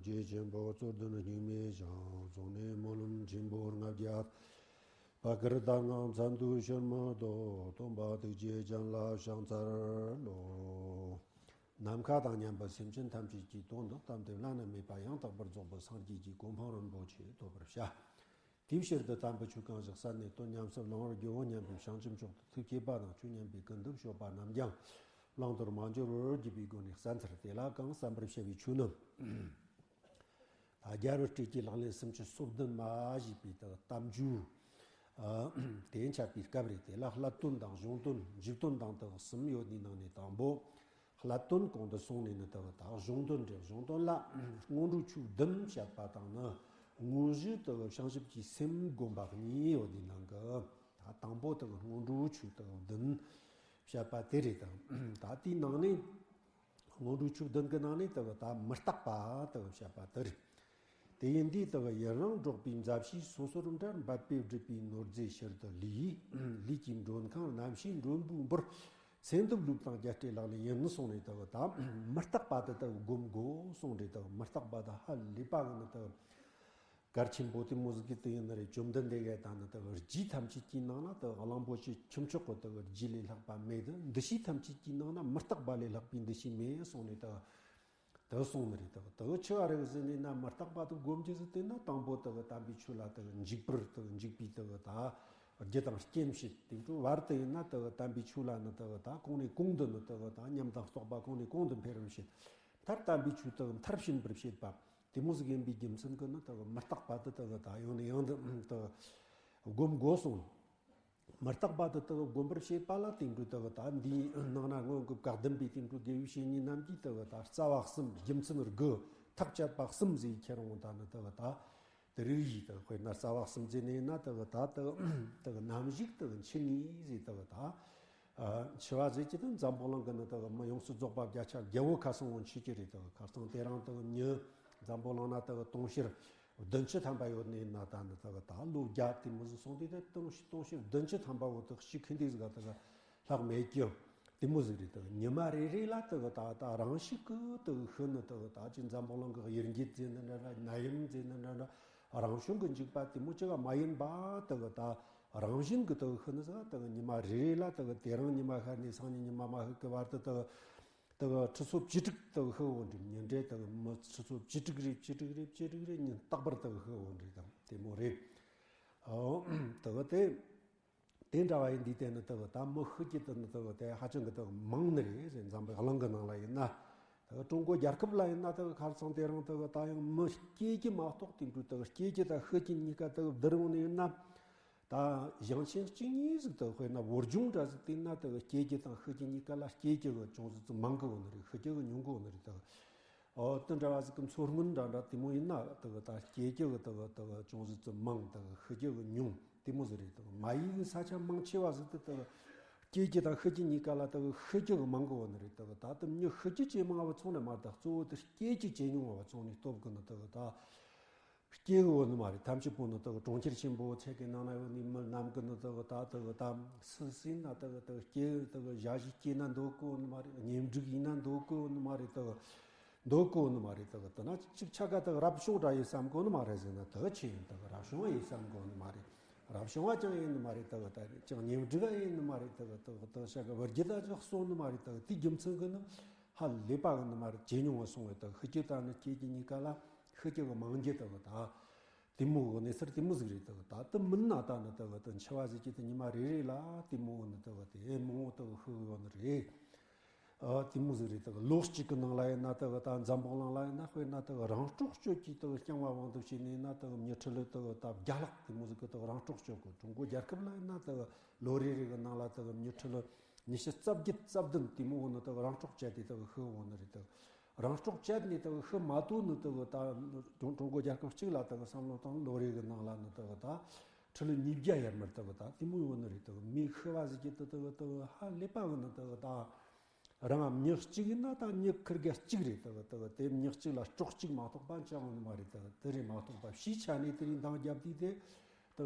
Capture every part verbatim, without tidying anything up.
རྗེ་ཆེན་པོ་རྩོད་ལྡན་སྙིགས་མའི་ཞིང་། རྫོགས་ནས་སྨོན་ལམ་ཆེན་པོ་ལྔ་བརྒྱ་དག། བར་གར་ལྟར་སྔགས་མཚན་དུ་ཕྱིར་མི་ལྡོག། སྟོན་པ་ཐུགས་རྗེ་ཅན་ལ་ཕྱག་འཚལ་ལོ། ནམ་མཁའ་དང་མཉམ་པའི་སེམས་ཅན་ཐམས་ཅད་ཀྱི་དོན་དུ་གཏན་བདེ་བླ་ན་མེད་པ་ཡང་དག་པར་རྫོགས་པའི་སངས་རྒྱས་ཀྱི་གོ་འཕང་རིན་པོ་ཆེ་ཐོབ་པར་བྱ། དེའི་ཕྱིར་དུ་དམ་པའི་ཆོས་གང་ཞིག་གསན་ནས་དོན་ཉམས་སུ་བླང་བར་བགྱིའོ་སྙམ་པའི་བྱང་ཆུབ་མཆོག་ཏུ་ཐུགས་བསྐྱེད་པ་དང་། ཆོས་ཉན་པའི་ཀུན་ཏུ་སྤྱོད་པ་རྣམས་ཀྱང་བླང་དོར་མ་འགྱུར་བར་བགྱིས་པའི་སྒོ་ནས་གསན་ཚར། དེ་ལ་གང་གསན་པར་བྱ་བའི་ཆོས་ནི། ད་རྒྱལ་བའི་སྲས་ཀྱི་ལག་ལེན་སུམ་ཅུ་སོ་བདུན་མ་ཞེས་པའི་དག་གཏམ་རྒྱུད་དེ་འཆད་པའི་སྐབས་རེད། དེ་ལ་བསླབ་སྟོན་དང་གཞུང་དོན་འཇུག་དོན་དང་དག་གསུམ་ཡོད། དེའི་ནང་ནས་དང་པོ། བསླབ་སྟོན་གོང་དུ་སོང་ནས་ནི་དག་ད་གཞུང་དོན་རེད། གཞུང་དོན་ལ་སྔོན་འགྲོའི་ཆོས་བདུན་བཤད་པ་དང་ནི། དངོས་གཞི་དག་བྱང་ཆུབ་ཀྱི་སེམས་བསྒོམ་པ་གཉིས་ཡོད། དེའི་ནང་གི་ད་དང་པོ་དག་སྔོན་འགྲོའི་ཆོས་དག་བདུན་བཤད་པ་དེ་རེད། དང་ད་དེའི་ནང་ནས། སྔོན་འགྲོའི་ཆོས་བདུན་གྱི་ནང་ནས་དག་ད་མི་རྟག་པ་དག་བཤད་པ་དེ་རེད། དེ་ཡིན་དུས་དག་ཡུན་རིང་འགྲོགས་པའི་མཛའ་བཤེས། སོ་སོར་འབྲལ་འབད་པས་བསྒྲིབས་པའི་ནོར་རྫས་ཕྱིར་དུ་ལུས། ལུས་ཀྱི་མགྲོན་ཁང་རྣམ་ཤེས་མགྲོན་པོས་འབུལ། ཚེ་འདི་བསླབ་དང་རྒྱ་སྐྱེད་ལག་ལེན་ཡིན་གསུངས་ནས་དག་ད་མི་རྟག་པ་དེ་དག་བསྒོམ་དགོས་གསུངས་རེད། དག་མི་རྟག་པ་དེ་ཧ་ལས་པ་གི་ནི་དག་གལ་ཆེན་པོ་དེ་མོ་ཟིག་གི་དེ་ཡིན་ནི་རེད། བཅོམ་ལྡན་འདས་ཀྱིས་ད་ནི་དག་རྒྱུ་ཐམས་ཅད་ཀྱི་ནང་ན་དག་གླང་པོ་ཆེ་ཁྱུ་མཆོག་གི་དག་རྒྱུ་ལས་ལྷག་པ་མེད་དེ། འདུ་ཤེས་ཐམས་ཅད་ཀྱི་ནང་ན་མི་རྟག་པ་ལས་ལྷག་པའི་འདུ་ཤེས་མེད་གསུངས་ནས་དག་དག་གསུངས་ནི་རེད། དག་དག་ཆི་བ་རེད་ཟེར་ནས་ན། མི་རྟག་པ་དག་བསྒོམ་རྒྱུ་ཟིག་དེ་ན་དང་པོ་དག་དམ་པའི་ཆོས་ལ་དག་འཇུག་པར་དག་འཇུག་པའི་དག་ད་རྒྱུ་དང་རྐྱེན་བྱེད། དེ་འཕྲོ་བར་དུ་ཡིན་ན་དག་དམ་པའི་ཆོས་ལ་ནི་དག་ད་གོང་ནས་གོང་དུ་ནི་དག་ད་ཉམས་དང་རྟོགས་པ་གོང་ནས་གོང་དུ་འཕེལ་བར་བྱེད། མཐར་དམ་པའི་ཆོས་དག་མཐར་ཕྱིན་པར་བྱེད་པ། དེ་མོ་ཟིག་ཡིན་པའི་རྒྱུ་མཚན་གྱིས་ནི་དག་མི་རྟག་པ་དེ་དག་ད་ཡང་ནས་ཡང་དུ་དག་བསྒོམ་དགོས་གསུངས། མི་རྟག་པ་དེ་དག་བསྒོམ་པར་བྱེད་པ་ལ་དེ་འཕྲོ་དག་ད་འདིའི་ནང་ན་སྔོན་གྱི་བཀའ་གདམས་པའི་དེ་འཕྲོ་དགེ་བའི་བཤེས་གཉེན་རྣམས་ཀྱིས་དག་ད་རྩ་བ་གསུམ། རྒྱུ་མཚན་དགུ། ཐག་བཅད་པ་གསུམ་ཟེར་ཁྱེར་འོང་། ད་ནི་དག་ད་དེ་རིགས་ཡིས་དག་དཔེར་ན་རྩ་བ་གསུམ་ཟེར་ནས་ན་དག་ད་དག་དག་ནམ་ཞིག་དག་འཆི་ངེས་ཟེར། དག་ད་འཆི་བ་ཟེར་གྱི་དེ་འཛམ་བུ་གླིང་གི་ནི་དག་མི་ཡོངས་སུ་རྫོགས་པ་བརྒྱ་ཆ་བརྒྱ་བོ་ཁ་སང་འོང་འཆི་རྒྱུ་རེད། དག་ཁ་སང་དེ་རིང་དག་མྱི་འཛམ་བུ་གླིང་ན་དག་དུང་ཕྱུར་བདུན་ཅུ་ཐམ་པ་ཡོད་ནས་ན། ད་ནི་དག་ད་ལོ་བརྒྱ་དེ་མོ་ཟིག་སོང་དུས་དེ་དུང་དུང་ཕྱུར་བདུན་ཅུ་ཐམ་པ་བོ་དག་ཤི་ཁི་འདི་ཟིག་ག་དག་ལྷག་མེད་ཀྱི་དེ་མོ་ཟིག་རེད། དག་ཉི་མ་རེ་རེ་ལ་དག་ད་ད་རང་ཤུགས་ཀྱིས་དག་ཤི་ནི། དག་ད་ཅི་འཛམ་བུ་གླིང་གི་དབྱེར་འབྱེད་ཟེར་ནི་འདྲ་འདྲ། ནད་ཡམས་ཟེར་ནི་འདྲ་འདྲ། རང་བྱུང་གི་འཇིགས་པ་དེ་མོ་ཅི་ག་མ་ཡིན་པ་དག་ད་རང་བཞིན་གྱིས་དག་ཤི་ནི་ཟིག་དག་ཉི་མ་རེ་རེ་ལ་དག་དེ་རིང་ཉི་མ་ཤར་ནས་སང་ཉིན་ཉི་མ་མ་ཤར་གི་བར་དུ་དག་དག་ཁྲི་ཚོ་བཅུ་དྲུག་དག་ཤི་འོང་དུས། ཉིན་རེ་དག་མི་ཁྲི་ཚོ་བཅུ་དྲུག་རེ་བཅུ་དྲུག་རེ་བཅུ་དྲུག་རེ་ཉིན་རྟག་པར་དག་ཤི་འོང་དུས་དང་དེ་མོ་རེད། ཨོ། དག་དེ་དེ་འདྲ་བ་ཡིན་དུས་དེ་ནི་དག་ད་མི་ཤི་རྒྱུ་དེ་ནི་དག་དེ་ཧ་ཅང་གི་དག་མང་ནི་རེད་ཟེར། འཛམ་བུ་གླིང་གི་ནང་ལ་ཡིན་ན། དག་ཀྲུང་གོ་རྒྱལ་ཁབ་ལ་ཡིན་ན་དག་ཁ་སང་དེ་རིང་དག་ད་ཡང་མི་སྐྱེ་རྒྱུ་མ་གཏོགས་དེ་འཕྲོ་དག་སྐྱེ་རྒྱུ་དང་ཤི་རྒྱུ་གཉིས་ཀ་དག་བསྡུར་ཡོང་ནས་ཡིན་ན། ད་ཞིང་ཆེན་གཅིག་གཉིས་ཟིག་དག་དཔེར་ན་བོད་ལྗོངས་འདྲ་ཟིག་བལྟས་ན་དག་སྐྱེ་རྒྱུ་དང་ཤི་རྒྱུ་གཉིས་ཀ་ལ་སྐྱེ་རྒྱུ་གི་ཅུང་ཟད་ཙམ་མང་གི་ཡོད་ནི་རེད། ཤི་རྒྱུ་གི་ཉུང་གི་ཡོད་ནི་རེད། དག་ཨོ་དེ་འདྲ་བ་ཟིག་གི་མཚོ་སྔོན་འདྲ་འདྲ་དེ་མོ་ཡིན་ན་དག་ད་སྐྱེ་རྒྱུ་གི་དག་དག་ཅུང་ཟད་ཙམ་མང་། དག་ཤི་རྒྱུ་གི་ཉུང་དེ་མོ་ཟིག་རེད། དག་མ་ཡུལ་གི་ས་ཆ་མང་ཆེ་བ་ཟིག་དེ་དག་སྐྱེ་རྒྱུ་དང་ཤི་རྒྱུ་གཉིས་ཀ་ལ་དག་ཤི་རྒྱུ་གི་མང་གི་ཡོད་ནི་རེད། དག་ད་དེ་མྱི་ཤི་རྒྱུ་ཇེ་མང་བ་སོང་ནས་མ་རེད། ད་གཙོ་བོ་དེ་སྐྱེ་རྒྱུ་ཇེ་ཉུང་བ་སོང་ནས་སྟབས་གི་ནི་དག་ད། སྐྱེ་གི་ཡོད་ནི་མ་རེད། ཐམས་ཅད་པོ་ནི་དག་གྲོང་ཁྱེར་ཆེན་པོ་ཚད་ཀྱི་ནང་ན་ཡོད་ནི་མི་རྣམས་ཀྱི་ནི་དག་ད་དག་ད་སུ་སྲིད་ན་དག་དག་སྐྱེ་དག་ཞ་ཞི་སྐྱེས་ན་འདོད་གི་ཡོད་ནི་མ་རེད། གཉེན་སྒྲིག་ཡིན་ན་འདོད་གི་ཡོད་ནི་མ་རེད། དག་འདོད་གི་ཡོད་ནི་མ་རེད། དག་དེ་ན་ཅིག་ཆ་ག་དག་རབ་བྱུང་འདྲ་ཡིན་བསམ་གི་ཡོད་ནི་མ་རེད་ཟེར་ན་དག་ཆི་ཡིན། དག་རབ་བྱུང་བ་ཡིན་བསམ་གི་ཡོད་ནི་མ་རེད། རབ་བྱུང་བ་ཅང་ཡིན་ནི་མ་རེད། དག་ད་ཅང་གཉེན་སྒྲིག་ག་ཡིན་ནི་མ་རེད། དག་དག་དག་ཆ་ག་བར་གྱི་ད་ཅིག་གསོ་ནི་མ་རེད། དག་དེའི་རྒྱུ་མཚན་གི་ནི་ཧ་ལས་པ་གི་ནི་མ་རེད། ཇེ་ཉུང་བ་སོང་བས་དག་ཤི་རྒྱུ་དང་ནི་སྐྱེ་རྒྱུ་གཉིས་ཀ་ལ་ཤི་རྒྱུ་གི་མང་རྒྱུ་དག་ད། དེ་མོ་གི་གནས་ཚུལ་དེ་མོ་ཟིག་རེད། དག་ད་དེ་མིན་ན་ད་ནི་དག་དེ་འཆི་བ་ཟེར་གྱི་དེ་ཉི་མ་རེ་རེ་ལ་དེ་མོ་ནི་དག་དེ་མང་བོ་དག་ཤི་གི་ཡོད་ནི་རེད། ཨ་དེ་མོ་ཟིག་རེད། དག་ལོ་གཅིག་གི་ནང་ལ་ཡིན་ན་དག་ད་འཛམ་བུ་གླིང་ལ་ཡིན་ན་དཔེར་ན་དག་རང་སྲོག་གཅོད་ཀྱི་དག་རྐྱང་བ་དབང་དུ་བྱས་ནས་ན་དག་མྱི་ཁྲི་ལོ་དག་ད་བརྒྱ་ལྷག་དེ་མོ་ཟིག་གི་དག་རང་སྲོག་གཅོད་གི། ཀྲུང་གོ་རྒྱལ་ཁབ་ལ་ཡིན་ན་དག་ལོ་རེ་རེ་གི་ནང་ལ་དག་མྱི་ཁྲི་ལོ་ཉི་ཤུ་རྩ་བརྒྱད་རྩ་བདུན་དེ་མོ་བོ་ནི་དག་རང་སྲོག་བཅད་དེ་དག་ཤི་འོང་ནི་རེད། དག་རང་སྲོག་བཅད་ནས་དག་ཤི་མ་ཐུབ་ནི་དག་ད་ཀྲུང་ཀྲུང་གོ་རྒྱལ་ཁབ་གཅིག་ལ་དག་བསམ་བློ་བཏང་ལོ་རེ་གི་ནང་ལ་ནི་དག་ད་ཁྲི་ལོ་ཉིས་བརྒྱ་ཡར་མར་དག་ད་དེ་མོ་ཡོང་ནི་རེད། དག་མི་ཤི་བ་ཟེར་གྱི་དེ་དག་དག་ཧ་ལས་པ་གི་ནི་དག་ད་རང་མྱི་གཅིག་ཡིན་ན་ད་མྱི་ཁིར་གེ་གཅིག་རེད། དག་དག་དེ་མྱི་གཅིག་ལ་སྲོག་གཅིག་མ་གཏོགས་པ་ཅང་ཡོང་ནི་མ་རེད། དག་དེ་རེད་མ་གཏོགས་པ་ཕྱིའི་ཆ་ནས་དེ་རིང་འདང་བརྒྱབ་དུས་དེ་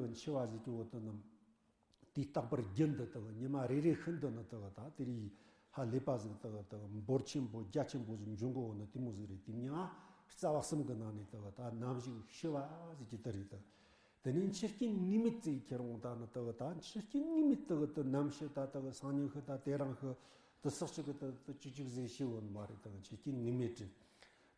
དག་འཆི་བ་ཟེར་གྱི་འོ་དེ་ནི། དེ་རྟག་པར་རྒྱུན་དུ་དག་ཉི་མ་རེ་རེ་ཤིན་ཏུ་ནི་དག་ད་དེ་རིགས་ཧ་ལས་པ་ཟིག་དག་དག་འབོར་ཆེན་པོ་རྒྱ་ཆེན་པོ་ཟིག་འབྱུང་གི་འོ་ནི་དེ་མོ་ཟིག་རེད། དེ་མྱིང་ང་ རྩ་བ་གསུམ་གི་ནང་ནས་དེ་གི་ད་རྣམ་ཤེས་ཤི་བ་ཟེར་གྱི་དེ་རེད་དེ། དེ་ནས་འཆི་རྐྱེན་ནུས་མེད་ཟེར་ཁྱེར་འོང་ད་ནི་དེ་གི་ད་འཆི་རྐྱེན་ནུས་མེད་དེ་གི་དེ་རྣམ་ཤེས་ད་དེ་གི་སང་ཉིན་ཤི་ད་དེ་རིང་ཤི་དེ་སག་ཅིག་གི་དེ་དེ་ཅིག་ཅིག་ཟེར་ཤི་འོང་མ་རེད། དེ་གི་འཆི་རྐྱེན་ནུས་མེད་དེ།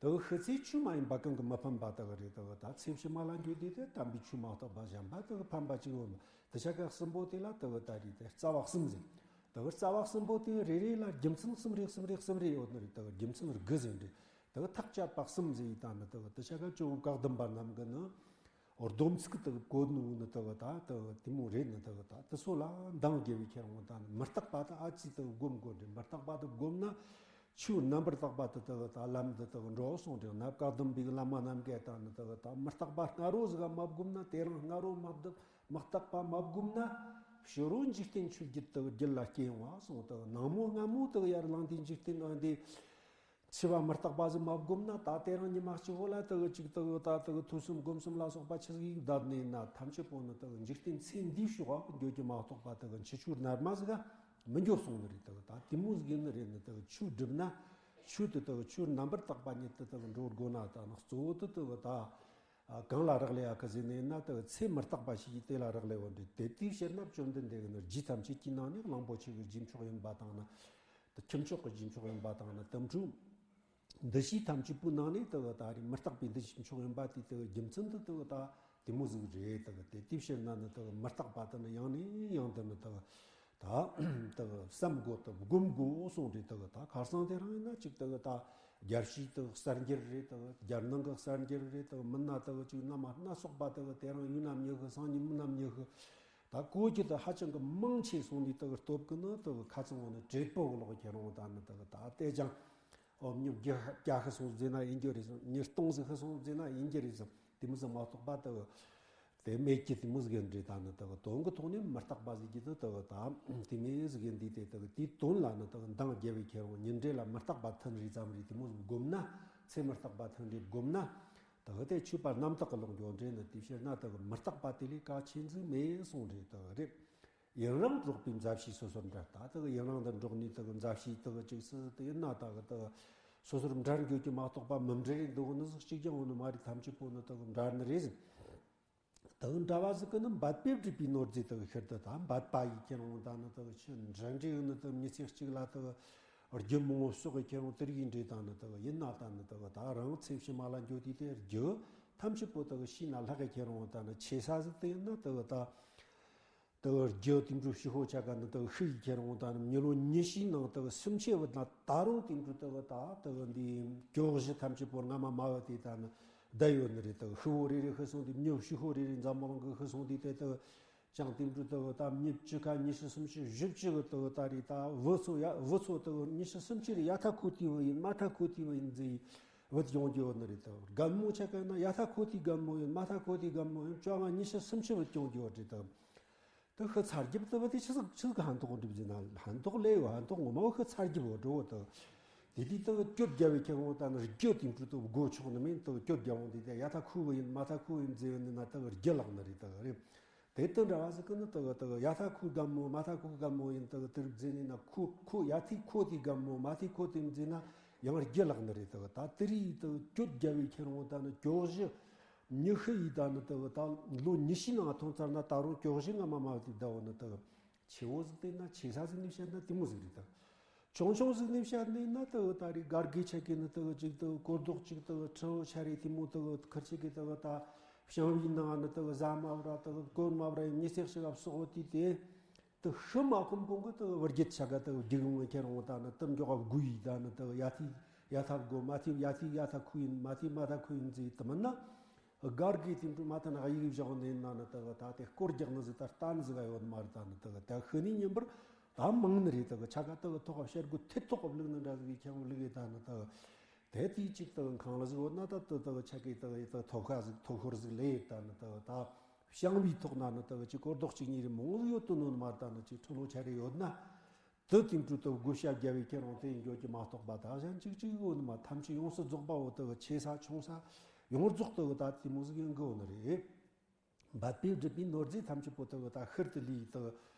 དེ་གི་ཤི་ཚེ་ཆོས་མ་ཡིན་པ་གང་གི་མི་ཕན་པ་དེ་གི་རེད། དེ་གི་ད་ཚེ་ཕྱི་མ་ལ་འགྱོ་དུས་དེ་དམ་པའི་ཆོས་མ་གཏོགས་པ་གཞན་པ་དེ་གི་ཕན་པ་ཅིག་འོང་མ། དེ་ཆ་ག་གསུམ་པོ་དེ་ལ་དེ་གི་ད་རེད་དེ་རྩ་བ་གསུམ་ཟེར། དེ་གི་རྩ་བ་གསུམ་པོ་དེ་རེ་རེ་ལ་རྒྱུ་མཚན་གསུམ་རེ་གསུམ་རེ་གསུམ་རེ་ཡོད་ནི་རེད། དེ་གི་རྒྱུ་མཚན་དགུ་ཟེར་རེད། དེ་གི་ཐག་བཅད་པ་གསུམ་ཟེར་ཡི་ད་ནི་དེ་གི་དེ་ཆ་ག་ཇོ་བོ་བཀའ་གདམས་པ་རྣམས་ཀྱི་ནི་སྡོམ་ཚིག་དེ་གི་བཀོད་ནོ་ནི་དེ་གི་ད་དེ་གི་དེ་མོ་རེད་ནི། དེ་གི་ད་དེ་ཚོ་ལ་འདང་རྒྱབ་པའི་ཁྱེར་འོང་ད་ནི་མི་རྟག་པ་དེ་ཨ་ཙི་དེ་གི་སྒོམ་དགོས་རེད། མི་རྟག་པ་དེ་སྒོམ་ན་ཆོས་རྣམ་པར་དག་པ་དེ་དེ་གི་ད་ལམ་དེ་དེ་གི་འགྲོ་སོང་རེད། ན་བཀའ་གདམས་པའི་བླ་མ་རྣམས་ཀྱིས་ད་ནི་དེ་གི་ད་མི་རྟག་པ་སྔ་རོ་ཟིག་ག་མ་བསྒོམས་ན་དེ་རིང་སྔ་རོ་མ་བསྒོམས། མི་རྟག་པ་མ་བསྒོམས་ན་ཕྱི་རོ་འཇིག་རྟེན་ཆོས་བརྒྱད་དེ་གི་རྒྱུད་ལ་སྐྱེ་འོང་བ་གསུངས། དེ་གི་ནངས་མོ་སྔ་མོ་དེ་གི་ཡར་ལངས་དུས་འཇིག་རྟེན་ནང་དེ་འཆི་བ་མི་རྟག་པ་ཟིག་མ་བསྒོམས་ན་ད་དེ་རིང་ཉི་མ་གཅིག་པོ་ལ་དེ་གི་ཅིག་དེ་གི་ད་དེ་གི་ཐོས་བསམ་སྒོམ་གསུམ་ལ་སོགས་པ་ཆི་ཟིག་ཡིག་བསྡད་ནས་ན་ཐམས་ཅད་པོ་ནི་དེ་གི་འཇིག་རྟེན་ཚེ་འདིའི་ཕྱོགས་ག་འགྱོ་རྒྱུ་མ་གཏོགས་པ་དེ་གི་འཆི་ཆོས་རྣལ་མ་ཟིག་ག་མི་འགྱོ་གསུངས་ནི་རེད། དེ་གི་ད་དེ་མོ་ཟིག་ཡིན་ནི་རེད་ནི། དེ་གི་ཆོས་སྒྲུབ་ན་ཆོས་དེ་དེ་གི་ཆོས་རྣམ་པར་དག་པ་ཉིད་དུ་དེ་གི་འགྲོ་དགོས་ན་ད་ནི་གཙོ་བོ་དེ་དེ་གི་ད། ཨ། གང་ལ་རག་ལས་ཡ་གི་ཟེར་ནས་ན་དེ་གི་ཚེ་མི་རྟག་པ་ཞིག་གིས་དེ་ལ་རག་ལས་པ་འདྲ། དེ་དེའི་ཕྱིར་ན་བཅོམ་ལྡན་འདས་ཀྱིས་ནི་རྒྱུད་ཐམས་ཅད་ཀྱི་ནང་ནས་གླང་པོ་ཆེ་གི་རྗེས་ཕྱོགས་ཡིན་པ་དང་ནི། དེ་ཁྱུ་མཆོག་གི་རྗེས་ཕྱོགས་ཡིན་པ་དང་ནི། དེ་འཕྲོས་འདུ་བྱེད་ཐམས་ཅད་པོའི་ནང་ནས་དེ་གི་ད་རེས་མི་རྟག་པའི་འདུ་བྱེད་མཆོག་ཡིན་པ་དེ་དེ་གི་རྒྱུ་མཚན་དེ་དེ་གི་ད་དེ་མོ་ཟིག་རེད། དེ་གི་དེ་དེའི་ཕྱིར་ན་ནི་དེ་གི་མི་རྟག་པ་དེ་ནི་ཡང་ནས་ཡང་དུ་ནི་དེ་གི་ད་དེ་གི་བསམ་དགོས་དང་སྒོམ་དགོས་གསུངས་རེད། དེ་གི་ད་ཁ་སང་དེ་རིང་ཡིན་ན་ཅིག་དེ་གི་ད་རྒྱལ་སྤྱིའི་དེ་གི་གསར་འགྱུར་རེད། དེ་གི་རྒྱལ་ནང་གི་གསར་འགྱུར་རེད། དེ་གི་མིན་ན་དེ་གི་ཅིག་རྣམ་པ་སྣ་ཚོགས་པ་དེ་གི་དེ་རིང་ཡུལ་ན་མྱི་ཤི་སང་ཉིན་མི་ན་མྱི་ཤི། ད་གོ་རྒྱུ་དེ་ཧ་ཅང་གི་མང་ཆེ་སོང་དུས་དེ་གི་སྟོབས་ཀྱིས་ནི་དེ་གི་ཁ་ཚང་བོ་ནི་བྲེལ་པོ་གི་ལོག་ཁྱེར་འོང་ད་ནི་དེ་གི་ད་ལྟས་ཀྱང་ཨོ་མྱི་བརྒྱ་བརྒྱ་ཤི་སོང་ཟེར་ན་ཡིན་རྒྱུ་རེད་བསམ། མྱི་སྟོང་ཟིག་ཤི་སོང་ཟེར་ན་ཡིན་རྒྱུ་རེད་བསམ། དེ་མོ་ཟིག་མ་གཏོགས་པ་དེ་གི་དེ་མེད་ཀྱི་དེ་མོ་ཟིག་ཡིན་རེད། ད་ནི་དེ་གི་དོན་གི་ཐོག་ནས་མི་རྟག་པ་ཟིག་གི་དེ་དེ་གི་ད་དེ་མོ་ཟིག་ཡིན་དུས་དེ་དེ་གི་དེའི་དོན་ལ་ནི་དེ་གི་འདང་རྒྱབ་པའི་ཁྱེར་འོང་ཉིན་རེ་ལ་མི་རྟག་པ་ཐུན་རེ་ཙམ་རེ་དེ་མོ་ཟིག་བསྒོམས་ན། ཚེ་མི་རྟག་པ་ཐུན་རེ་བསྒོམས་ན། དེ་གི་དེ་ཆོས་པ་རྣམ་དག་གི་ལོག་འགྱོ་འདྲེ་ནི། དེའི་ཕྱིར་ན་དེ་གི་མི་རྟག་པ་དེ་ལས་གལ་ཆེན་ཟིག་མེད་གསུངས་རེད། དེ་གི་རེད། ཡུན་རིང་འགྲོགས་པའི་མཛའ་བཤེས་སོ་སོར་འབྲལ། ད་དེ་གི་ཡུན་རིང་དུ་འགྲོགས་ནས་དེ་གི་མཛའ་བཤེས་དེ་གི་ཅིག་སུ་དེ་ཡིན་ན་ད་གི་དེ་གི་སོ་སོར་འབྲལ་འགྱོ་རྒྱུ་མ་གཏོགས་པ་མི་འབྲལ་རེ་འདུག་ནི་ཟིག་གཅིག་ཀྱང་འོང་ནི་མ་རེད། ཐམས་ཅད་པོ་ནི་དེ་གི་འབྲལ་ནི་རེད་ཟེར། དེ་གི་འབྲལ་བ་ཟིག་གི་ནི་འབད་པས་བསྒྲུབས་པའི་ནོར་རྫས་དེ་གི་ཤིར་དུ་ད་འབད་པ་ཡིས་ཁྱེར་འོང་ད་ནི་དེ་གི་ཆི་འདྲ་འདྲ་ཡོད་ནི། དེ་གི་མྱི་ཚེ་གཅིག་ལ་དེ་གི་རྒྱུ་མང་བོ་གསོག་གི་ཁྱེར་འོང་དེ་རིགས་འདྲ་ད་ནི་དེ་གི་ཡིན་ན་ད་ནི་དེ་གི་ད་རང་ཚེ་ཕྱི་མ་ལ་འགྱོ་དུས་དེ་རྒྱུ་ཐམས་ཅད་པོ་དེ་གི་ཤི་ན་ལྷག་གི་ཁྱེར་འོང་ད་ནི་ཆེ་ས་ཟིག་དེ་ཡིན་ན་དེ་གི་ད། དེ་གི་རྒྱུ་དེ་འདྲའི་ཕྱི་ཤོ་ཆ་ག་ནི་དེ་གི་ཤི་ཡི་ཁྱེར་འོང་ད་ནི་མྱི་ལོ་ཉི་ཤུའི་ནང་དེ་གི་སུམ་ཆའི་བུད་ན་ད་རུང་དེ་འདྲའི་དེ་གི་ད་དེ་གི་འདི་གྱོད་གཞི་ཐམས་ཅད་པོ་སྔ་མ་མ་བུད་དེ་ད་ནི་བསྡད་ཡོད་ནི་རེད། དེ་གི་ཤི་བོ་རེ་རེ་ཤི་སོང་དུས་མྱི་ཕྱི་ཤོ་རེ་རེ་འཛམ་བུ་གླིང་གི་ཤི་སོང་དུས་དེ་དེ་གི་ཅང་དེ་འདྲའི་དེ་གི་ད་མྱི་བཅུ་ཁ་ཉི་ཤུ་སུམ་ཅུ་བཞི་བཅུ་གི་དེ་གི་ད་རེད། ད་བུ་ཚོ་ཡ་བུ་ཚོ་དེ་གི་ཉི་ཤུ་སུམ་ཅུ་རེ་ཡ་ཐ་ཁོ་དེ་བུ་ཡིན་མ་ཐ་ཁོ་དེ་བུ་ཡིན་ཟེར་བུད་ཡོང་རྒྱུ་ཡོད་ནི་རེད། དེ་གི་རྒན་མོ་ཆ་ག་ན་ཡ་ཐ་ཁོ་དེ་རྒན་མོ་ཡིན་མ་ཐ་ཁོ་དེ་རྒན་མོ་ཡིན་བཅོ་ལྔ་ཉི་ཤུ་སུམ་ཅུ་བུད་ཡོང་རྒྱུ་ཡོད་རེད། དེ་གི་དེ་ཤི་ཚར་རྒྱུ་དེ་བུ་དེ་ཆི་ཟིག་ཆི་ཟིག་ཧན་ཐོག་འགྲུབ་ཟིན་ན་ཧན་ཐོག་ལས་ཡོད། ཧན་ཐོག་ངོ་མ་བུ་ཤི་ཚར་རྒྱུ་བོ་འགྲོ་བོ་དེ། དེ་དུས་དེ་གི་གྱོད་རྒྱབ་པའི་ཁྱེར་འོང་ད་ནི་རྒྱུ་དེ་འདྲ་དེ་དགོས་ཆོག་ནི་མིན། དེ་གི་གྱོད་རྒྱབ་འོང་དེ་དེ་ཡ་ཐ་ཁོ་བུ་ཡིན་མ་ཐ་ཁོ་ཡིན་ཟེར་ནི་ན་དེ་གི་རྒྱུ་ལག་ནི་རེད། དེ་གི་རེད། དེ་དེ་འདྲ་བ་ཟིག་གི་ནི་དེ་གི་དེ་གི་ཡ་ཐ་ཁོ་རྒན་མོ་མ་ཐ་ཁོ་རྒན་མོ་ཡིན། དེ་གི་དེ་རིགས་ཟེར་ནི་ན་ཁོ་ཁོ་ཡ་ཐི་ཁོ་དེ་རྒན་མོ་མ་ཐི་ཁོ་དེ་ཟེར་ན་ཡང་རྒྱུ་ལག་ནི་རེད། དེ་གི་ད་དེ་རིགས་དེ་གི་གྱོད་རྒྱབ་པའི་ཁྱེར་འོང་ད་ནི་གྱོད་གཞི། མྱི་ཤི་ཡི་ད་ནི་དེ་གི་ད་ལོ་ཉི་ཤུའི་ནང་ཐོན་ཚར་ན་ད་རུང་གྱོད་གཞི་སྔ་མ་མ་དེ་བསྡད་ཡོད་ནི། དེ་གི་ཆེ་བོ་ཟིག་བལྟས་ན་ཆེ་ས་ཟིག་ནས་བཤད་ན་དེ་མོ་ཟིག་རེད། དེ་གི་ཆུང་ཆུང་ཟིག་ནས་བཤད་ནས་ན་དེ་གི་ད་རེས་སྒར་གི་ཆ་གི་ནི་དེ་གི་ཅིག་དེ་གི་གོ་རྡོག་ཅིག་དེ་གི་ཁྲི་བོ་ཆ་རེ་དེ་མོ་དེ་གི་ཁིར་ཆ་གི་དེ་གི་ད་བྱང་བའི་ནང་ནི་དེ་གི་ཟ་མ་བར་དེ་གི་གོན་མ་བར་མྱི་ཚེ་ཞིག་ག་སོགས་དེ་དེ། དེ་ཤི་མ་ཁོམ་གོང་གི་དེ་བུ་རྒྱུད་ཆ་ག་དེ་རྒྱུག་ཡོང་ཁྱེར་འོང་ད་ནི་དེ་མགྱོགས་པ་སྒུག་ཡི་ད་ནི་དེ་ཡ་ཐི་ཡ་ཐ་སྒོ་མ་ཐི་ཡ་ཐི་ཡ་ཐ་ཁུ་ཡིན་མ་ཐི་མ་ཐ་ཁུ་ཡིན་ཟེར་དེ་མིན་ན། སྒར་གི་དེ་འདྲ་མ་ཐ་ན་ཡིག་བཞག་ནས་ན་ནི་དེ་ད་དེ་སྐོར་རྒྱག་ནི་ཟིག་ད་ལྟ་ནི་ཟིག་ག་ཡོད་མ་རེད། ད་ནི་དེ་ད་ཤི་ནི་ཉིན་པར་ད་མང་ནི་རེད། དེ་ཆ་ག་དེ་ཐོག་ག་བཤད་དགོས་ཐེ་ཐོག་ག་བླུག་ནི་འདྲ་ཟིག་གི་ཁྱེར་འོང་བླུག་ཡི་ད་ནི་དེ། དེ་དུས་གཅིག་དེ་ཁང་གླ་ཟིག་ཡོད་ན་ད་དེ་དེ་ཆ་གི་དེ་དེ་ཐོབ་ཤ་ཟིག་ཐོབ་ཤོར་ཟིག་ལས་ད་ནི་དེ་ད་བྱང་བའི་ཐོག་ན་ནི་དེ་ཅིག་སྐོར་རྡོག་གཅིག་གཉིས་རེ་མང་ཟིག་ཡོད་དོ་ནོ་མ་ད་ནི་ཅིག་ཁྲི་ལོ་ཆ་རེ་ཡོད་ན། དེ་དེ་འདྲ་དེ་བགོ་བཤའ་རྒྱབ་པའི་ཁྱེར་འོང་དེ་འགྱོ་རྒྱུ་མ་གཏོགས་པ་ད་གཞན་གཅིག་གཅིག་ཡོད་ནི་མ། ཐམས་ཅད་ཡོངས་སུ་རྫོགས་པ་བོ་དེ་ཆེ་ས་ཆུང་ས་ཡོངས་རྫོགས་དེ་ད་དེ་མོ་ཟིག་ཡིན་གི་ཡོད་ནི་རེད། འབད་པས་བསྒྲུབས་པའི་ནོར་རྫས་ཐམས་ཅད་པོ་དེ་གི་ད་ཤུལ་དུ་ལུས་དེ་གི་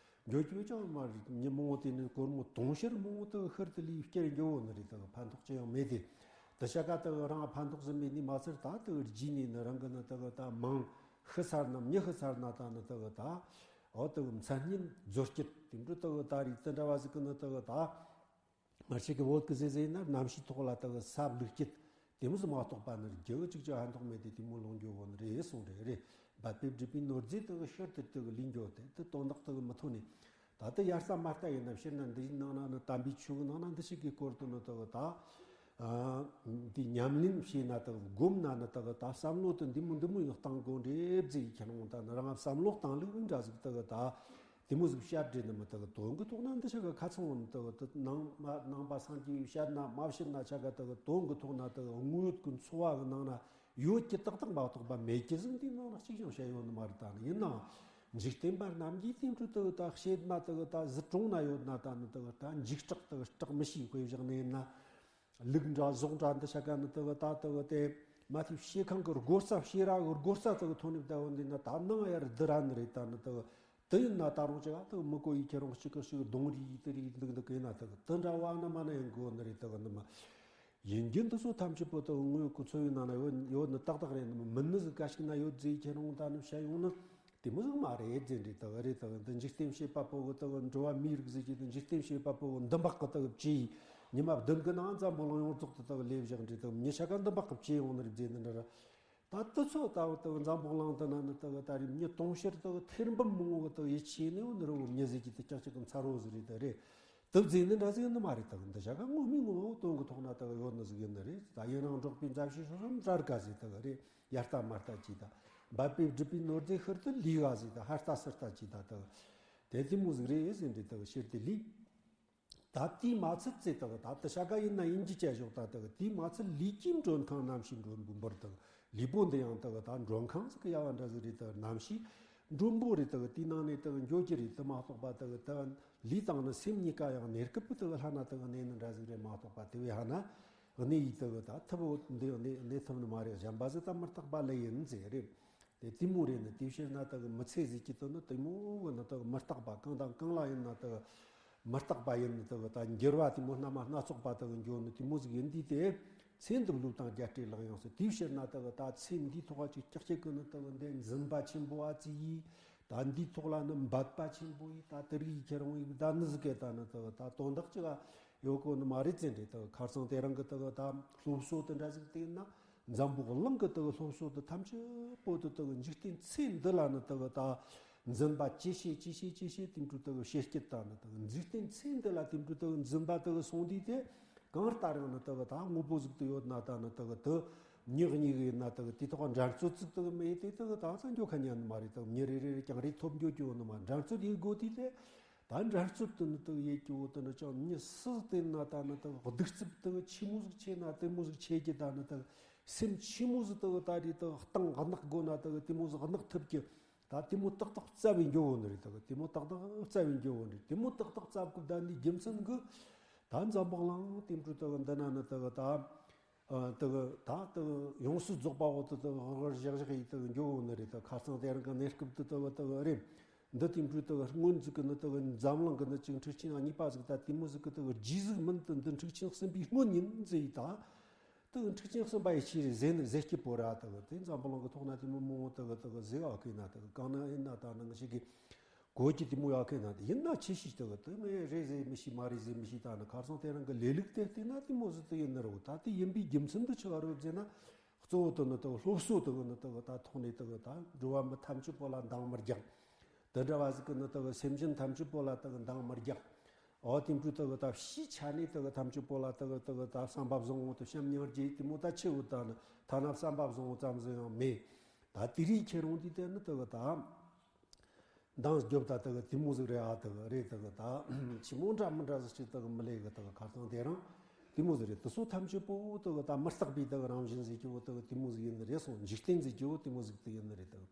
འགྱོ་རྒྱུ་ཅང་མ་རེད། མྱི་མང་བོ་དེ་ནི་སྒོར་མོ་དུང་ཕྱུར་མང་བོ་དེ་གི་ཤུལ་དུ་ལུས་སྐྱེར་འགྱོ་བོ་ནི་རེད། དེ་གི་ཕན་ཐོགས་ཅི་ཡང་མེད་དེ། དེ་ཤ་ཀ་དེ་གི་རང་ཕན་ཐོགས་ཟིན་པའི་ནི་མ་ཚར། ད་དེ་གི་རྗེས་ནས་ནི་རང་གི་ནི་དེ་གི་ད་མང་ཤི་ཚར་ན་མྱི་ཤི་ཚར་ན་ད་ནི་དེ་གི་ད་འོ་དེ་གི་མཚན་སྙན་མཛོད་སྐྱིད་དེ་འདྲ་དེ་གི་ད་རིགས་དེ་འདྲ་བ་ཟིག་གི་ནི་དེ་གི་ད། མ་ཤི་གི་བོད་ཀྱི་ཟེར་ཟེར་ན་རྣམ་ཤེས་ཐོག་ལ་དེ་གི་ས་བླུགས་སྐྱིད་དེ་མོ་ཟིག་མ་གཏོགས་པ་ནི་རྒྱུ་གཅིག་ཅུ་ཕན་ཐོགས་མེད་དེ་དེ་མོ་ལོང་རྒྱུ་བོ་ནི་རེད་གསུངས་རེད། རེད། འབད་པས་བསྒྲུབས་པའི་ནོར་རྫས་དེ་གི་ཕྱིར་དུ་དེ་གི་ལུས་འགྱོ་དེ་དེ་དོན་དག་དེ་གི་མི་ཐོན་ནས། ད་ལྟ་ཡར་ལྟ་མར་ལྟ་ཡིན་ན་ཕྱིར་ན་འདི་ནང་ན་ནི་དམ་པའི་ཆོས་གི་ནང་ན་འདི་ཞིག་གི་སྐོར་དུ་ནི་དེ་གི་ད། ཨ། འདི་ཉམས་ལེན་བྱས་ན་དག་སྒོམ་ན་ནི་དག་ད་བསམ་བློ་དེ་འདི་མོ་འདི་མོ་ཡང་བཏང་དགོས་འདྲེ་བརྫི་ཡི་ཁྱེད་རང་ད་ནི་རང་བསམ་བློ་བཏང་ལུགས་འདྲ་ཟིག་དག་ད་དེ་མོ་ཟིག་བཤད་འདྲེ་ནི་མི་དག་དོན་གི་ཐོག་ན་འདི་ཆ་ག་ཁ་ཚང་བོ་ནི་དག་དེ་ནང་མ་ནང་པ་སངས་རྒྱས་བཤད་ན་མ་བཤད་ན་ཆ་ག་དག་དོན་གི་ཐོག་ན་དག་དངོས་ཡོད་གི་འཚོ་བ་གི་ནང་ན་ཡོད་ཀྱི་ཏག་ཏག་མ་གཏོགས་པ་མེད་ཀྱི་ཟིག་འདི་ནང་ན་གཅིག་ཀྱང་བཤད་ཡོད་ནི་མ་རེད། ད་ནི་ཡིན་ནའང་འཇིག་རྟེན་པ་རྣམས་ཀྱིས་དེ་འཕྲོ་དག་ད་བཤད་ན་དག་ད་གཟི་གྲོང་ན་ཡོད་ན་ད་ནི་དག་ད་འཇིགས་སྐྲག་དག་སྐྲག་མི་ཤེས་དཔེ་བཞག་ནས་ཡིན་ན། ལུག་འདྲ་ཟོག་འདྲ་འདི་ཆ་ག་ནི་དེ་གི་ད་དེ་གི་དེ་མ་ཐེབས་ཤེས་ཁང་གི་སྒོ་རྩ་ཕྱེ་ར་གི་སྒོ་རྩ་དེ་གི་ཐོན་ནས་བསྡད་ཡོད་འདི་ན་ད་ནང་ཡར་བསྡུ་ར་ནི་རེད། ད་ནི་དེ་གི་དེ་ཡིན་ན་ད་རུང་ཅི་ག་དེ་གི་མི་གོ་ཡི་ཁྱེད་རང་གཅིག་གི་ཞིག་གདོང་རིས་དེ་རིས་འདུག་འདུག་གི་ན་དེ་གི་དེ་འདྲ་བ་ནི་མ་ན་ཡང་གོ་ནི་རེད། དེ་གི་ནི་མ་ཡིན་རྒྱུ་འདི་ཚོ་ཐམས་ཅད་པོ་དེ་གི་དངོས་ཡོད་ཀྱི་འཚོ་བའི་ནང་ན་ཡོད་ཡོད་ནི་ཏག་ཏག་རེད། ནི་མ་མི་ནི་ཟིག་ག་ཞིག་ན་ཡོད་ཟེར་ཁྱེད་རང་ད་ནི་བཤད་ཡོང་ནི། དེ་མོ་ཟིག་མ་རེད་ཟེར་འདྲི་དག་རེད། དག་འདི་འཇིག་རྟེན་བྱེད་པ་པོ་གི་དག་འགྲོ་བ་མིའི་རིགས་ཟེར་གྱི་འདི་འཇིག་རྟེན་བྱེད་པ་པོ་གི་འདུན་པ་གི་དག་བཅས་ཉི་མ་བདུན་གི་ནང་འཛམ་བུ་གླིང་ཡོངས་རྫོགས་དུ་དག་ལས་བཞག་འདྲི་དག་མྱི་ཤ་ཀ་འདུན་པ་གི་བཅས་ཡོང་ནི་རེད་ཟེར་ནི་འདྲ་ར། ད་དུ་ཚོ་ལྟ་བུ་དག་འཛམ་བུ་གླིང་དུ་ན་ནི་དག་ད་རེས་མྱི་དུང་ཕྱུར་དག་ཐེར་འབུམ་མང་བོ་གི་དག་ཡིད་ཆེས་ནི་འོ་ནི་རི་བོ་མྱི་ཟེར་གྱི་དུ་ཀྱག་ཀྱག་གི་མཚར་བོ་ཟིག་རེད། དག་རེད། དུ་བརྫིས་ནི་འདྲ་ཟིག་ནི་མ་རེད། དག་འདི་ཤ་ཀ་ངོ་མའི་ངོ་མ་བོ་དོན་གི་ཐོག་ན་དག་ཡོད་ནི་ཟིག་ཡིན་ནི་རེད། ད་ཡུན་རིང་འགྲོགས་པའི་མཛའ་བཤེས་སོ་སོ་འདྲ་དགའ་ཟིག་དག་རེད། ཡར་ལྟ་མར་ལྟ་ཅི་ད། འབད་པས་བསྒྲུབས་པའི་ནོར་རྫས་ཤུལ་དུ་ལུས་ག་ཟིག་ད། ཧར་ལྟ་ཚུར་ལྟ་ཅི་ད་ད། དེ་དེ་མོ་ཟིག་རེད་ཟེར་འདྲི་ད་ཤུལ་དུ་ལུས། ད་དེའི་མ་ཚད་ཚེ་ད་ད་དེ་ཤ་ཀ་ཡིན་ན་ཡིན་གྱི་བྱ་ཞོག་ད་ད་དེའི་མ་ཚད་ལུས་ཀྱི་མགྲོན་ཁང་རྣམ་ཤེས་མགྲོན་པོ་འབུར་ད། ལུས་པོ་འདི་ཡང་ད་ད་མགྲོན་ཁང་ཟིག་གི་ཡ་བ་འདྲ་ཟིག་རེད། ད་རྣམ་ཤེས་མགྲོན་པོ་རེད། ད་དེའི་ནང་ནས་ད་འགྱོ་གི་རེད། དེ་མ་གཏོགས་པ་ད་ད་ལུས་དང་ནི་སེམས་གཉིས་ཀ་ཡང་གནས་སྐབས་ད་ལྷ་ན་ད་གནས་ནི་འདྲ་ཟིག་རེད། མ་གཏོགས་པ་དེ་བས་ཧ་ན། གནས་ཡིག་དག་ད་ཐུབ་བོ་འདི་གནས་གནས་ཐུབ་ནི་མ་རེད། གཞན་པ་ཟིག་ད་མི་རྟག་པ་ལས་ཡིན་ཟེར་རེད། དེ་དེ་མོ་རེད་ནི་དེ་ཕྱིར་ན་དག་མི་ཚེ་ཟིག་གི་དོན་ནི་དེ་མོ་གི་ནི་དག་མི་རྟག་པ་གང་དང་གང་ལ་ཡིན་ན་དག་མི་རྟག་པ་ཡིན་ནི་དག་ད་འགྱུར་བ་དེ་མོ་སྣ་མ་སྣ་ཚོགས་པ་དག་འགྱོ་ནི་དེ་མོ་ཟིག་ཡིན་དུས་དེ་ཚེ་འདི་བསླུས་བཏང་རྒྱ་སྤྲོས་ལག་ཡངས་སུ། དེ་ཕྱིར་ན་དག་ད་ཚེ་འདིའི་ཐོག་ཅིག་ཀྱག་ཀྱག་གི་ནི་དག་འདི་འཛིན་པ་ཆེན་པོ་ཨ་ཙི་ཡིས་ད་འདིའི་ཐོག་ལ་ནི་འབད་པ་ཆེན་པོ་ཡིས་ད་དེ་རིགས་ཁྱེད་རང་ཡིག་ད་ནི་ཟིག་གི་ད་ནི་དག་ད་དོན་དག་ཅིག་ཡོད་གོ་ནི་མ་རེད་ཟེར་འདྲི་དག་ཁ་སང་དེ་རིང་གི་དག་ད་སློབ་གསོ་དེ་འདྲ་ཟིག་བལྟས་ན། འཛམ་བུ་གླིང་གི་དག་སློབ་གསོ་དེ་ཐམས་ཅད་པོ་དེ་དག་འཇིག་རྟེན་ཚེ་འདི་ལ་ནི་དག་ད་འཛིན་པ་ཇེ་ཆེ་ཇེ་ཆེ་ཇེ་ཆེ་དེ་འཕྲོ་དག་བྱེད་སྐྱིད་ད་ནི་དག་འཇིག་རྟེན་ཚེ་འདི་ལ་དེ་འཕྲོ་དག་འཛིན་པ་དག་སོང་དུས་དེ་གང་ལྟར་ཡང་ནི་དག་ད་དངོས་པོ་ཟིག་ཏུ་ཡོད་ན་ད་ནི་དག་དེ་མྱི་གཉིས་ཡིན་ན་དག་དེ་ཐོག་འགྲན་རྩོད་ཟིག་དག་མེད་དེ་དག་ད་ས་འགྱོ་ཁ་ཉན་ནི་མ་རེད། དག་མྱི་རེ་རེ་རེ་ཀྱང་རེ་ཐོབ་འགྱོ་རྒྱུ་ཡོད་ནི་མ། འགྲན་རྩོད་ཡིན་དགོས་དུས་དེ། ད་འགྲན་རྩོད་དུ་ནི་དག་ཡེད་རྒྱུ་བོ་དེ་ནི་ཅང་མྱི་སུ་བསྟེན་ན་ད་ནི་དག་གདུག་རྩུབ་དག་ཆི་མོ་ཟིག་ཆེ་ན་དེ་མོ་ཟིག་ཆེ་རྒྱུ། ད་ནི་དག་སེམས་ཆི་མོ་ཟིག་དག་ད་རེས་དག་གཏིང་བརྣག་དགོས་ན་དག་དེ་མོ་ཟིག་བརྣག་ཐུབ་རྒྱུ། ད་དེ་མོ་ཏག་ཏག་བཙལ་བའི་འགྱོ་བོ་ནི་རེད། དག་དེ་མོ་ཏག་ཏག་བཙལ་བའི་འགྱོ་བོ་ནི་རེད། དེ་མོ་ཏག་ཏག་བཙལ་དགོས་ད་ནི་རྒྱུ་མཚན་གི་ད་འཛམ་བུ་གླིང་དེ་འཕྲོ་དག་འདི་ན་ནི་དག་ད། ཨ། དེ་གི་ད་དེ་གི་ཡོངས་སུ་རྫོགས་པ་བོ་དེ་དེ་གི་ཧོར་བཞག་བཞག་ཡིས་དེ་གི་འགྱོ་འོ་ནི་རེད། དེ་ཁ་སང་དེ་རིང་གི་གནས་སྐབས་དེ་དེ་གི་དེ་གི་རེད། འདི་དེ་འཕྲོས་དེ་གི་སྔོན་ཟིག་གི་ནི་དེ་གི་འཛམ་གླིང་གི་ནི་ཅིག་འཁྲུག་ཆེན་གཉིས་པ་ཟིག་ད་དེ་མོ་ཟིག་གི་དེ་གི་རྗེས་ཟིག་མིན། དེ་འདི་འཁྲུག་ཆེན་གསུམ་པའི་སྔོན་ཡིན་ཟེར་ཡི་ད། དེ་གི་འཁྲུག་ཆེན་གསུམ་པ་ཡི་ཕྱིར་ཟེར་ནི་ཟེར་སྐྱིད་པོ་ར། དེ་གི་དེ་འཛམ་བུ་གླིང་གི་ཐོག་ན་དེ་མོ་མང་བོ་དེ་གི་དེ་གི་ཟེར་བ་གི་ན། དེ་གི་གང་ན་ཡིན་ན་ད་ནང་ཞིག་གི་གོ་རྒྱུ་དེ་མོ་ཡག་གི་ན། དེ་ཡིན་ན་ཆེ་ཤོས་དེ་གི་དེ་ངས་རེད་ཟེར་མི་ཤེས། མ་རེད་ཟེར་མི་ཤེས། ད་ནི་ཁ་སང་དེ་རིང་གི་ལས་ལུགས་དེ་བལྟས་ན་དེ་མོ་ཟིག་དེ་ཡིན་ནི་རེད། ད་དེ་ཡིན་པའི་རྒྱུ་མཚན་དེ་ཆི་བ་རེད་ཟེར་ན། གཙོ་བོ་དེ་ནི་དེ་གི་སློབ་གསོ་དེ་གི་ནི་དེ་གི་ད་ཐོག་ནས་དེ་གི་ད་འགྲོ་བ་མི་ཐམས་ཅད་པོ་ལ་འདང་མི་རྒྱག་དེ་འདྲ་བ་ཟིག་གི་ནི་དེ་གི་སེམས་ཅན་ཐམས་ཅད་པོ་ལ་དེ་གི་འདང་མི་རྒྱག་འོ་དེ་འཕྲོས་དེ་གི་ད་ཕྱིའི་ཆ་ནས་དེ་གི་ཐམས་ཅད་པོ་ལ་དེ་གི་དེ་གི་ད་བསམ་པ་བཟང་བོ་དེ་བྱམས་སྙིང་རྗེ་དེ་མོ་ད་ཆེ་བོ་ད་ནི་ཐ་ན་བསམ་པ་བཟང་བོ་ཙམ་ཟིག་ཡང་མེད། ད་དེ་རིགས་ཁྱེད་རང་དེ་དེ་ནི་དེ་གི་ད། འདང་རྒྱོབ་ད་དེ་གི་དེ་མོ་ཟིག་རེད་ཨ། དེ་གི་རེད། དེ་གི་ད་ཆི་མོ་འདྲ་མི་འདྲ་ཟིག་ཅིག་དེ་གི་མི་ལས་གི་དེ་གི་ཁ་སང་དེ་རིང་དེ་མོ་ཟིག་རེད། དེ་ཚོ་ཐམས་ཅད་པོ་དེ་གི་ད་མི་རྟག་པའི་དེ་གི་རང་བཞིན་ཟེར་རྒྱུ་བོ་དེ་གི་དེ་མོ་ཟིག་ཡིན་ནི་རེད་སོང་། འཇིག་རྟེན་ཟེར་རྒྱུ་བོ་དེ་མོ་ཟིག་དེ་ཡིན་ནི་རེད། དེ་གི་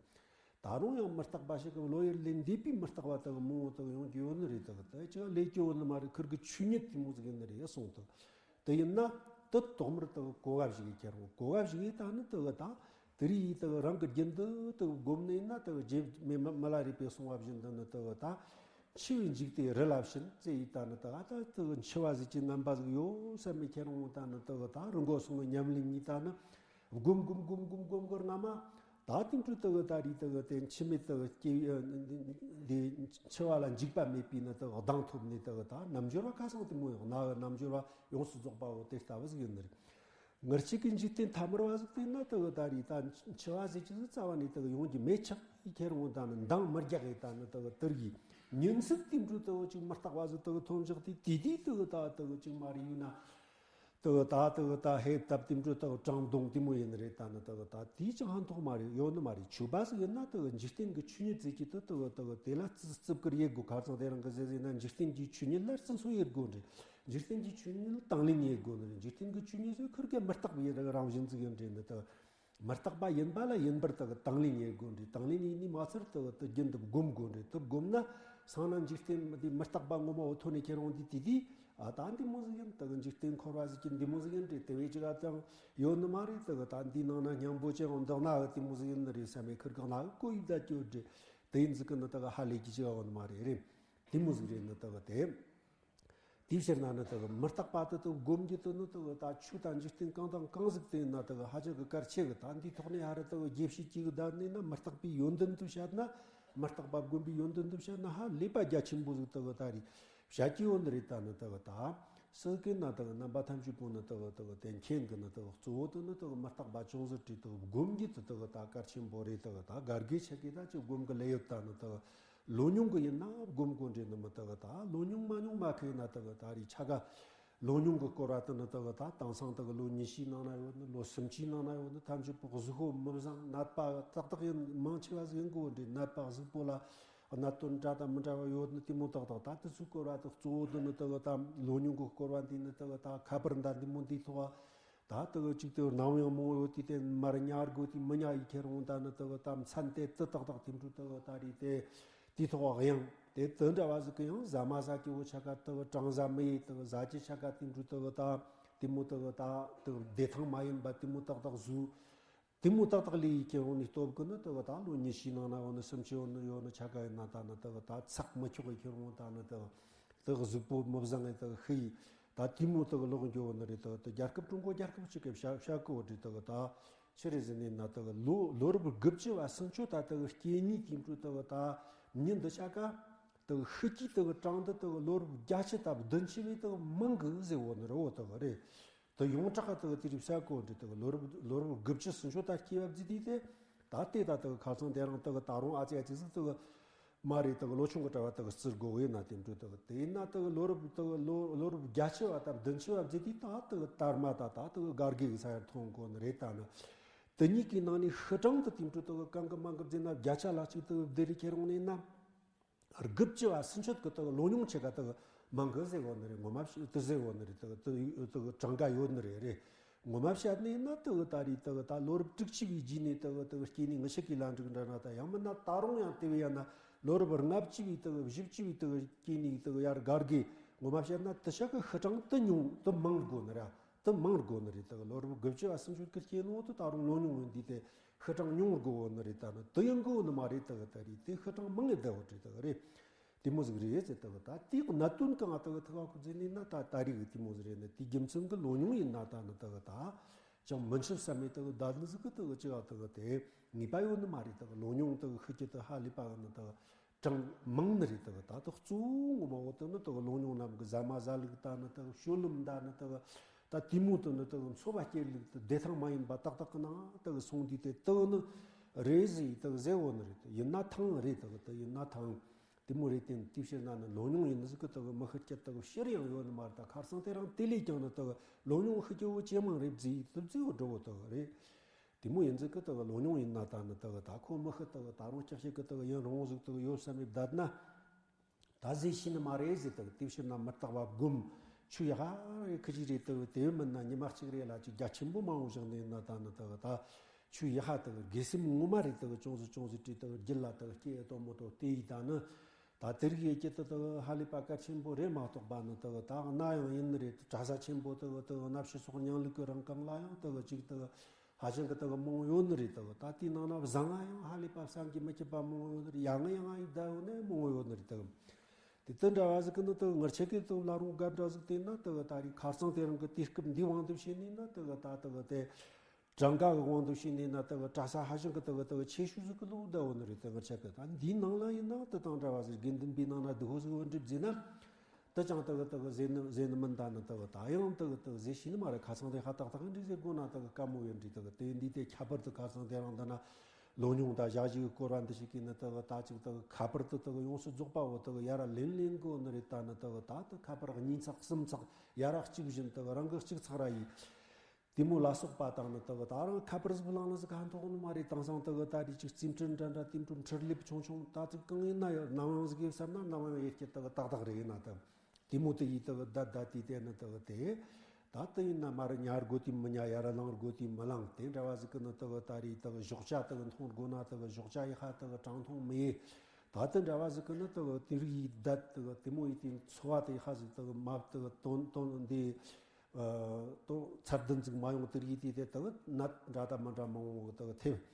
ད་རུང་ཡང་མི་རྟག་པ་ཞིག་གི་བློ་ཡུལ་ལས་འདས་པའི་མི་རྟག་པ་དེ་གི་མང་བོ་དེ་གི་ཡོང་རྒྱུ་ཡོད་ནི་རེད། དེ་གི་དེ་ཅི་ལས་རྒྱུ་ཡོད་ནི་མ་རེད། ཁིར་གི་ཆོས་ཉིད་དེ་མོ་ཟིག་ཡིན་ནི་རེད་སོང་། དེ་དེ་ཡིན་ན་དེ་ཐོག་མར་དེ་གི་གོ་བ་ཞིག་ཡིན། ཁྱེད་རང་གོ་བ་ཞིག་ཡིན། ད་ནི་དེ་གི་ད། དེ་རིགས་ཡིས་དག་རང་གི་རྒྱུད་འདི་དག་བསྒོམས་ནས་ན་དག་རྗེ་མི་མི་ལ་རས་པས་གསུངས་པ་བཞིན་དུ་ནི་དག་ད་ འཆི་བའི་འཇིག་རྟེན་རི་ལ་ཕྱིན་ཟེར་ཡི་ད་ནི་ད་ད་དུ་འཆི་བ་ཟེར་གྱི་རྣམ་པ་ཟིག་ཡོད་བསམ་མེད་ཁྱེད་རང་ད་ནི་དུ་ད་རི་མགོ་སོང་གི་ཉམས་ལེན་གཉིས་ད་ནི་སྒོམ་སྒོམ་སྒོམ་སྒོམ་སྒོམ་གི་རྔ་མ་ད་དེང་དུ་དུ་ད་རི་དུ་དེ་འཆི་མེད་དུ་སྐྱེ་འདི་འཆི་བ་ལ་འཇིགས་པ་མེད་པའི་ནི་དུ་གདངས་ཐོབ་ནས་དུ་ད་རྣལ་འབྱོར་བ་ཁ་སང་དེ་མོ་ཡང་རྣལ་འབྱོར་བ་ཡོངས་སུ་རྫོགས་པའོ་དེ་ལྟ་བུ་ཟིག་ཡིན་ནི་རེད། ངར་གཅིག་གི་འཇིག་རྟེན་ཐ་མར་བ་ཟིག་དེ་ན་དུ་ད་རི་ད་འཆི་བ་ཟེར་གྱི་ཟིག་རྩ་བ་ནས་དུ་ཡོང་རྒྱུ་མེད་ཆགས་ཡི་ཁྱེད་རང་ད་ནི་འདང་མི་རྒྱག་ཡི་ད་ནི་དུ་དུར་གི་ཉིན་ཟིག་དེ་འགྲོ་དུ་ཅིག་མི་རྟག་པ་ཟིག་དུ་ཐོན་བཞག་དེ་དེ་དེ་དུ་ད་དུ་ཅིག་མ་རེད་ཡོད་ན། དུ་ད་དུ་ད་ཧེ་སྟབས་དེ་འགྲོ་དུ་དྲང་གདོང་དེ་མོ་ཡིན་ནི་རེད་ད་ནི་དུ་ད་དེ་ཅང་ཧན་ཐོག་མ་རེད་ཡོད་ནི་མ་རེད། ཆོས་པ་ཟིག་ཡིན་ན་དུ་འཇིག་རྟེན་གི་ཆོས་ཉིད་ཟེར་གྱི་དུ་དུ་དུ་དེ་ལ་རྩི་རྩིབ་ཀིར་ཡེད་དགོ། ཁ་ཚང་དེ་རང་གི་ཟེར་ཟེར་ན་འཇིག་རྟེན་གྱི་ཆོས་ཉིད་ལ་རྩི་སོ་ཡེད་དགོ་རེད། འཇིག་རྟེན་གྱི་ཆོས་ཉིད་ལ་དང་ལེན་ཡེད་དགོ་ནི་རེད། འཇིག་རྟེན་གྱི་ཆོས་ཉིད་ཟེར་ཁུར་གེ་མི་རྟག་པའི་རང་བཞིན་ཟིག་ཡིན་རེད་ནི་དུ། མི་རྟག་པ་ཡིན་པ་ལ་ཡིན་པར་དུ་དང་ལེན་ཡེད་དགོ་རེད། དང་ལེན་ཡེད་ནི་མ་ཚར་དུ་དུ་རྒྱུན་དུ་སྒོམ་དགོ་རེད། དུ་སྒོམ་ན་སང་ན་འཇིག་རྟེན་འདི་མི་རྟག་པ་ངོ་མ་འོ་ཐོན་ནས་ཁྱེད་རང་འདི་དེ་དུས་ཨ་ད་འདི་མོ་ཟིག་ཡིན་དུ་འཇིག་རྟེན་འཁོར་བ་ཟེར་གྱི་འདི་མོ་ཟིག་ཡིན་རེད། དེ་བས་ཅི་ག་ཙང་ཡོད་ནི་མ་རེད། དུ་ད་འདི་ནང་ན་སྙིང་པོ་ཅན་འོ་འདི་ན་འདི་མོ་ཟིག་ཡིན་ནི་རེད་བསམ་མེད་ཁུར་གང་ན་གོ་ཡིབ་ད་སྐྱོ་རེད། དེ་ཡིན་ཟིག་གི་ནི་དུ་ཧ་ལས་ཀྱི་ཅི་ག་འོ་ནི་མ་རེད་རེད། དེ་མོ་ཟིག་རེད་ནི་དུ་དེ། དེའི་ཕྱིར་ན་ནི་དེ་གི་མི་རྟག་པ་དེ་དེ་སྒོམ་རྒྱུ་དེ་ནི་དེ་གི་ད་ཆོས་དང་འཇིག་རྟེན་གང་དང་གང་ཟིག་དེ་ཡིན་ན་དེ་གི་ཧ་ཅང་གི་གལ་ཆེ་གི། ད་འདིའི་ཐོག་ནས་ཧ་ར་དེ་གི་རྒྱས་བཤད་ཅིག་གི་བསྡད་ནས་ན་མི་རྟག་པའི་ཡོན་ཏན་དུ་བཤད་ན། མི་རྟག་པ་སྒོམ་པའི་ཡོན་ཏན་དུ་བཤད་ན་ཧ་ལས་པ་རྒྱ་ཆེན་པོ་ཟིག་དེ་གི་ད་རེད་བཤད་ཀྱི་ཡོད་ནི་རེད། ད་ནི་དེ་གི་ད་སུ་གི་ན་དེ་གི་རྣམ་པ་ཐམས་ཅད་པོ་ནི་དེ་གི་དེ་གི་དེ་མཁྱེན་གི་ནི་དེ་གི་གཙོ་བོ་དེ་ནི་དེ་གི་མི་རྟག་པ་ཅུང་ཟད་བྲིས་དེ་གི་སྒོམ་རྒྱུ་དེ་དེ་གི་ད་གལ་ཆེན་པོ་རེད། དེ་གི་ད་གར་གི་ཆེ་གི་ད་ཅིག་སྒོམ་གི་ལས་ཡོད། ད་ནི་དེ་གི་ལོ་ཉུང་གི་ཡིན་ན་སྒོམ་དགོས་འདྲེ་ནི་མི་དག་གི། ད་ལོ་ཉུང་མ་ཉུང་མ་ཁེ་ན་དག་གི། ད་རེས་ཆ་ག་ལོ་ཉུང་གི་སྐོར་བ་དེ་ནི་དག་གི། ད་དེང་སང་དག་གི་ལོ་ཉི་ཤུའི་ནང་ན་ཡོད་ནི། ལོ་སུམ་ཅུའི་ནང་ན་ཡོད་ནི། ཐམས་ཅད་པོ་གཟུགས་པོ་མི་བཟང་ནད་པ་ཏག་ཏག་ཡིན། མང་ཆེ་བ་ཟིག་ཡིན་དགོས་འདྲེ། ནད་པ་གཟུགས་པོ་ལ་གནད་དོན་འདྲ་དང་མི་འདྲ་བ་ཡོད་ནི། དེ་མོ་ཏག་ཏག་ད་དེ་ཚོའི་སྐོར་བ་དེ་གཙོ་བོ་དེ་ནི་དག་གི། ད་ལོ་ཉུང་གི་སྐོར་བ་འདི་ནི་དག་གི། ད་ཁ་པར་འདྲ་འདི་མོ་འདི་ཐོག་ད་དེ་གི་གཅིག་དེ་ནམ་ཡང་མང་ཡོད་དེ། དེ་མར་ཉར་དགོས་དེ་མི་ཉར་ཡི་ཁྱེར་འོང་། ད་ནི་དེ་གི་ད་མཚན་དེ་དེ་ཏག་ཏག་དེ་འདྲ་དེ་གི་ད་རེད། དེ་དེ་ཐོག་གཡང་དེ་དེ་འདྲ་བ་ཟིག་གི་ཡང་ཟ་མ་ཟ་གི་འོ་ཆ་ག་དེ་གི་གྲང་ཟ་མི་ཡི་དེ་གི་ཟ་གི་ཆ་ག་དེ་འདྲ་དེ་གི་ད་དེ་མོ་དེ་གི་ད་དེ་གི་བདེ་ཐང་མ་ཡིན་པ་དེ་མོ་ཏག་ཏག་བཟོས། དེ་མོ་ཏག་ཏག་ལས་ཡི་ཁྱེར་འོང་ནི་སྟོབས་གི་ནི་དེ་གི་ད་ལོ་ཉི་ཤུའི་ནང་ན་འོ་ནི་སུམ་ཅུ་འོ་ནི་ཡོད་ནི་ཆ་ག་ཡིན་ན། ད་ནི་དེ་གི་ད་ཚེགས་མི་ཆོག་གི་ཁྱེར་འོང་། ད་ནི་དེ་གི་དེ་གི་གཟུགས་པོ་མི་བཟང་ངེ་དེ་གི་ཤི་ཡི། ད་དེ་མོ་དེ་གི་ལོག་འགྱོ་ནི་རེད། དེ་གི་དེ་རྒྱལ་ཁབ་ཀྲུང་གོ་རྒྱལ་ཁབ་ཅིག་གི་བྱ་བྱ་གི་འོ་དེ་དེ་གི་ད་ཆི་རེད་ཟེར་ནས་ན། དེ་གི་ལོ་ལོ་རབས་དགུ་བཅུ་བ་སུམ་ཅུ་ད་དེ་གི་སྐྱེས་ནི་དེ་འདྲ་དེ་གི་ད་མྱི་འདི་ཆ་ག་དེ་གི་ཤི་གི་དེ་གི་གྲངས་འདི་དེ་གི་ལོ་རབས་བརྒྱད་ཅུ་ད་བདུན་ཅུ་བའི་དེ་གི་མང་གི་ཟེར་འོ་ནི་རེད། འོ་དེ་གི་རེད། དེ་ཡོངས་གྲགས་དེ་གི་དེ་རིགས་བྱ་གི་འོ་འདྲེ། དེ་གི་ལོ་རབས་ལོ་རབས་དགུ་བཅུ་སུམ་ཅུ་ད་སྐྱེས་པ་བརྫིས་དུས་དེ། ད་ལྟའི་ད་དེ་གི་ཁ་སང་དེ་རིང་དེ་གི་ད་རུང་ཨ་ཙི་ཨ་ཙི་ཟིག་དེ་གི་མ་རེད། དེ་གི་ལོ་ཆུང་གི་གྲྭ་བ་དེ་གི་བརྩི་དགོས་ཡིན་ན། དེ་འདྲ་དེ་གི་དེ་ཡིན་ན་དེ་གི་ལོ་རབས་དེ་གི་ལོ་ལོ་རབས་བརྒྱད་ཅུ་བ་ད་བདུན་ཅུ་བ་བརྫིས་དུས་ད་དེ་གི་དར་མ་ད་ད་དེ་གི་སྒར་གི་གི་ས་ཡར་ཐོན་གོ་ནི་རེད། ད་ནི་དེ་གཉིས་ཀྱི་ནང་ནས་ཤི་གྲངས་དེ་དེ་འདྲ་དེ་གི་གང་གི་མང་གི་བརྫིས་ན་བརྒྱ་ཆ་ལ་གཅིག་དེ་གི་བདེ་རིགས་ཁྱེར་འོང་ནི་ཡིན་ན། དགུ་བཅུ་བ་སུམ་ཅུ་གི་དག་ལོ་ཉུང་ཆེ་ག་དག་མང་གི་ཟེར་གོ་ནི་རེད། ངོ་མ་དེ་ཟེར་གོ་ནི་རེད། དག་དག་གྲངས་ཀ་ཡོད་ནི་རེད་རེད། ངོ་མ་བཤད་ནས་ན་དག་ད་རེས་དག་ད་ལོ་རབས་དྲུག་ཅུ་བའི་རྗེས་ནས་དག་དག་སྐྱེས་ནས་ངི་ཤི་གི་ལ་འགྲིག་འདྲ་ན། ད་ཡང་མིན་ན་ད་རུང་ཡང་དེ་བས་ཡང་ན་ལོ་རབས་ལྔ་བཅུ་བའི་དག་བཞི་བཅུ་བའི་དག་སྐྱེས་ནས་དག་ཡར་སྒར་གི། ངོ་མ་བཤད་ན་དེ་ཤ་གི་ཤི་གྲངས་དེ་ཉུང་དེ་མང་དགོ་ནི་ར། དེ་མང་དགོ་ནི་རེད། དེ་གི་ལོ་རབས་དགུ་བཅུ་བ་སུམ་ཅུ་སྐུ་སྐྱེ་ནོ་དེ་ད་རུང་ལོ་ཉུང་ངོ་འདི་དེ་ཤི་གྲངས་ཉུང་དགོ་ནི་རེད། ད་ནི་དེ་ཡང་དགོ་ནི་མ་རེད། དེ་གི་ད་རེད་དེ་ཤི་གྲངས་མང་ངེ་བསྡད་བོ་རེད། དེ་གི་རེད། དེ་མོ་ཟིག་རེད་ཟེར། དེ་གི་ད་དེ་གི་གནད་དོན་གང་དེ་གི་ཐུག་ག་ཁུ་ཟེར་ནི་ན། ད་ད་རེས་གི་དེ་མོ་ཟིག་རེད་ནི། དེ་རྒྱུ་མཚན་གི་ལོ་ཉུང་ཡིན་ན་ད་ནི་དེ་གི་ད་ཅང་མི་འཆི་བསམ་མེད་དེ་གི་ད་ནི་ཟིག་གི་དེ་གི་ཅི་ག་དེ་གི་དེ་ངེས་པ་ཡོད་ནི་མ་རེད། དེ་གི་ལོ་ཉུང་དེ་གི་ཤི་རྒྱུ་དེ་ཧ་ལས་པ་གི་ནི་དེ་གི་གྲངས་མང་ནི་རེད། དེ་གི་ད་དེ་གཙོ་བོ་ངོ་མ་འོ་དེ་ནི་དེ་གི་ལོ་ཉུང་རྣམས་གི་ཟ་མ་ཟ་ལུགས་ད་ནི་དེ་གི་སྤྱོད་ལམ་ད་ནི་དེ་གི་ད་དེ་མོ་དེ་ནི་དེ་གི་འཚོ་བ་སྐྱེལ་ལུགས་དེ་བདེ་ཐང་མ་ཡིན་པ་ཏག་ཏག་གི་ནང་དེ་གི་སོང་དུས་དེ་དེ་གི་ནི་རེད་ཟེར་དེ་གི་ཟེར་འོ་ནི་རེད། དེ་ཡིན་ན་ཐང་རེད། དེ་གི་དེ་ཡིན་ན་ཐང་དེ་མོ་རེད། དེ་དེ་ཕྱིར་ན་ནི་ལོ་ཉུང་ཡིན་ནི་ཟིག་གི་དེ་གི་མི་ཤི་རྒྱུ་དེ་གི་ཕྱིར་ཡང་ཡོད་ནི་མ་རེད། ད་ཁར་སང་དེ་རིང་དེ་ལས་ཀྱང་ནི་དེ་གི་ལོ་ཉུང་ཤི་རྒྱུ་བོ་ཇེ་མང་རེད་ཟེར་དེ་ཟེར་འོ་འགྲོ་བོ་དེ་གི་རེད། དེ་མོ་ཡིན་ཟིག་གི་དག་ལོ་ཉུང་ཡིན་ན་ད་ནི་དག་ད་ཁོ་མི་ཤི་དག་ད་རུང་ལྕགས་ཤིག་གི་དག་ཡུན་རིང་བོ་ཟིག་དག་ཡོད་བསམ་མེད་བསྡད་ན། ད་ཟེར་ཤེས་ནི་མ་རེད་ཟེར། དག་དེ་ཕྱིར་ན་མི་རྟག་པ་སྒོམ། ཆོས་ཡག་རེ་ཁི་ཅིག་རེད། དག་དེ་མིན་ན་ཉི་མ་གཅིག་རེ་ལ་ཅིག་རྒྱ་ཆེན་པོ་མང་བོ་བཞག་ནས་ན་ད་ནི་དག་ད་ཆོས་ཡག་དག་དགེ་སེམས་ངོ་མ་རེད། དག་ཅུང་ཟིག་ཅུང་ཟིག་བྲིས་དག་རྒྱུད་ལ་དག་སྐྱེ་ཡོད་དོ་མོ་དོ་དེ་ཡིས་ད་ནི། ད་དེ་རིགས་ཡོད་ཀྱི་དག་དག་ཧ་ལས་པ་གལ་ཆེན་པོ་རེད་མ་གཏོགས་པ་ནི་དག་ད་གནའ་ཡང་ཡིན་ནི་རེད། གྲྭ་ས་ཆེན་པོ་དག་དག་གནའ་ཤུལ་སོགས་རྙིང་ལུགས་ཀྱི་རིང་གང་ལ་ཡང་དག་ཅིག་དག་ཧ་ཅང་གི་དག་མང་ཡོད་ནི་རེད། དག་ད་དེའི་ནང་ན་བཟང་ང་ཡང་ཧ་ལས་པ་བསམ་གྱིས་མི་ཁྱབ་པ་མང་ཡོད་ནི་རེད། ཡང་ཡང་ཡིན་བསྡད་ཡོད་ནི་མང་ཡོད་ནི་རེད། དག་ དེ་དེ་འདྲ་བ་ཟིག་གི་ནི་དེ་ངར་ཆེ་གེ་དེ་ལ་རུང་དགའ་འདྲ་ཟིག་དེ་ན་དེ་ད་རེས་ཁ་སང་དེ་རིང་གི་དུས་སྐབས་འདིའི་དབང་དུ་བྱས་ནས་ན་དེ་ད་དེ་དེ་གྲངས་ཀ་གི་དབང་དུ་བྱས་ནས་ན་དེ་གྲྭ་ས་ཧ་ཅང་གི་དེ་དེ་ཆེ་ཤོས་ཟིག་གི་ལོ་ཟླ་བོ་ནི་རེད། དེ་ངར་ཆེ་གེ་ད་འདིའི་ནང་ལ་ཡིན་ན་དེ་དང་འདྲ་བ་ཟིག་དགེ་འདུན་པའི་ནང་ན་སྡུག་ཧོ་ཟིག་བོ་འགྲིབ་ཟེར་ན། དེ་ཅང་དེ་གི་དེ་གི་ཟེར་ནི་ཟེར་ནི་མིན། ད་ནི་དེ་གི་ད་ཡང་དེ་གི་དེ་གི་ཟེར་ཤེས་ནི་མ་རེད། ཁ་སང་དེ་ཧ་ཏག་ཏག་འདྲི་ཟེར་དགོས་ན་དེ་གི་དཀའ་མོ་ཡོད་འདྲི། དེ་གི་དེ་འདི་དེ་ཁྱད་པར་དུ་ཁ་སང་དེ་རིང་འདི་ན་ལོ་ཉུང་ད་ཞག་བཞི་གི་སྐོར་བ་འདི་ཞིག་གིས་ནི་དེ་གི་ད་ཅིག་དེ་གི་ཁ་པར་དུ་དེ་གི་ཡོངས་སུ་རྫོགས་པ་བོ་དེ་གི་ཡར་ལེན་ལེན་དགོས་ནི་རེད། ད་ནི་དེ་གི་ད་དེ་ཁ་པར་གཉིས་ཚག་གསུམ་ཚག་ཡར་གཅིག་བཞིན་དེ་གི་རང་གི་གཅིག་ཚག་ར་ཡིས། དེ་མོ་ལ་སོགས་པ་དང་ནི་དེ་གི་ད་རང་ཁ་པར་ཟིག་བླངས་ལ་ཟིག་ཧ་འཐོག་ནི་མ་རེད། དེང་སང་དེ་གི་ད་རེས་ཅིག་རྩིས་འཕྲུལ་འདྲ་འདྲ་དེ་འཕྲུལ་འཕྲུལ་ལེབ་ཆུང་ཆུང་ད་ཅིག་གང་ཡིན་ན་ཡོད། ནམ་ཡང་ཟིག་ཡོད་བསམ་ན་ནམ་ཡང་ཡོད་ཀྱི་དེ་གི་ཏག་ཏག་རེད། ཡིན་ན་དེ་དེ་མོ་དེ་ཡིས་དེ་གི་བསྡད་བསྡད་དེ་དེ་ནི་དེ་གི་དེ་ད་དེ་ཡིན་ན་མར་ཉར་དགོས་དུས་མི་ཉར། ཡར་ལངས་དགོས་དུས་མི་ལངས། དེ་འདྲ་བ་ཟིག་གི་ནི་དེ་གི་ད་རེས་དེ་གི་ཞོགས་ཇ་དེ་གི་འཐུང་དགོས་ན་དེ་གི་ཞོགས་ཇ་ཡི་ཧ་དེ་གི་གྲང་འཐུང་མི་ཡེ། ད་དེ་འདྲ་བ་ཟིག་གི་ནི་དེ་གི་དེ་རིགས་ཡིས་བསྡད་དེ་གི་དེ་མོ་ཡིས་དེ་འཚོ་བ་དེ་ཡི་ཧ་ཟིག་དེ་གི་མ་དེ་གི་དོན་དོན་འདི། ཨ། དོ་ཚད་ལྡན་ཟིག་མ་ཡོང་དེ་རིགས་དེ་དེ་དག་ནད་འདྲ་དང་མི་འདྲ་མང་བོ་དག་ཐེབས།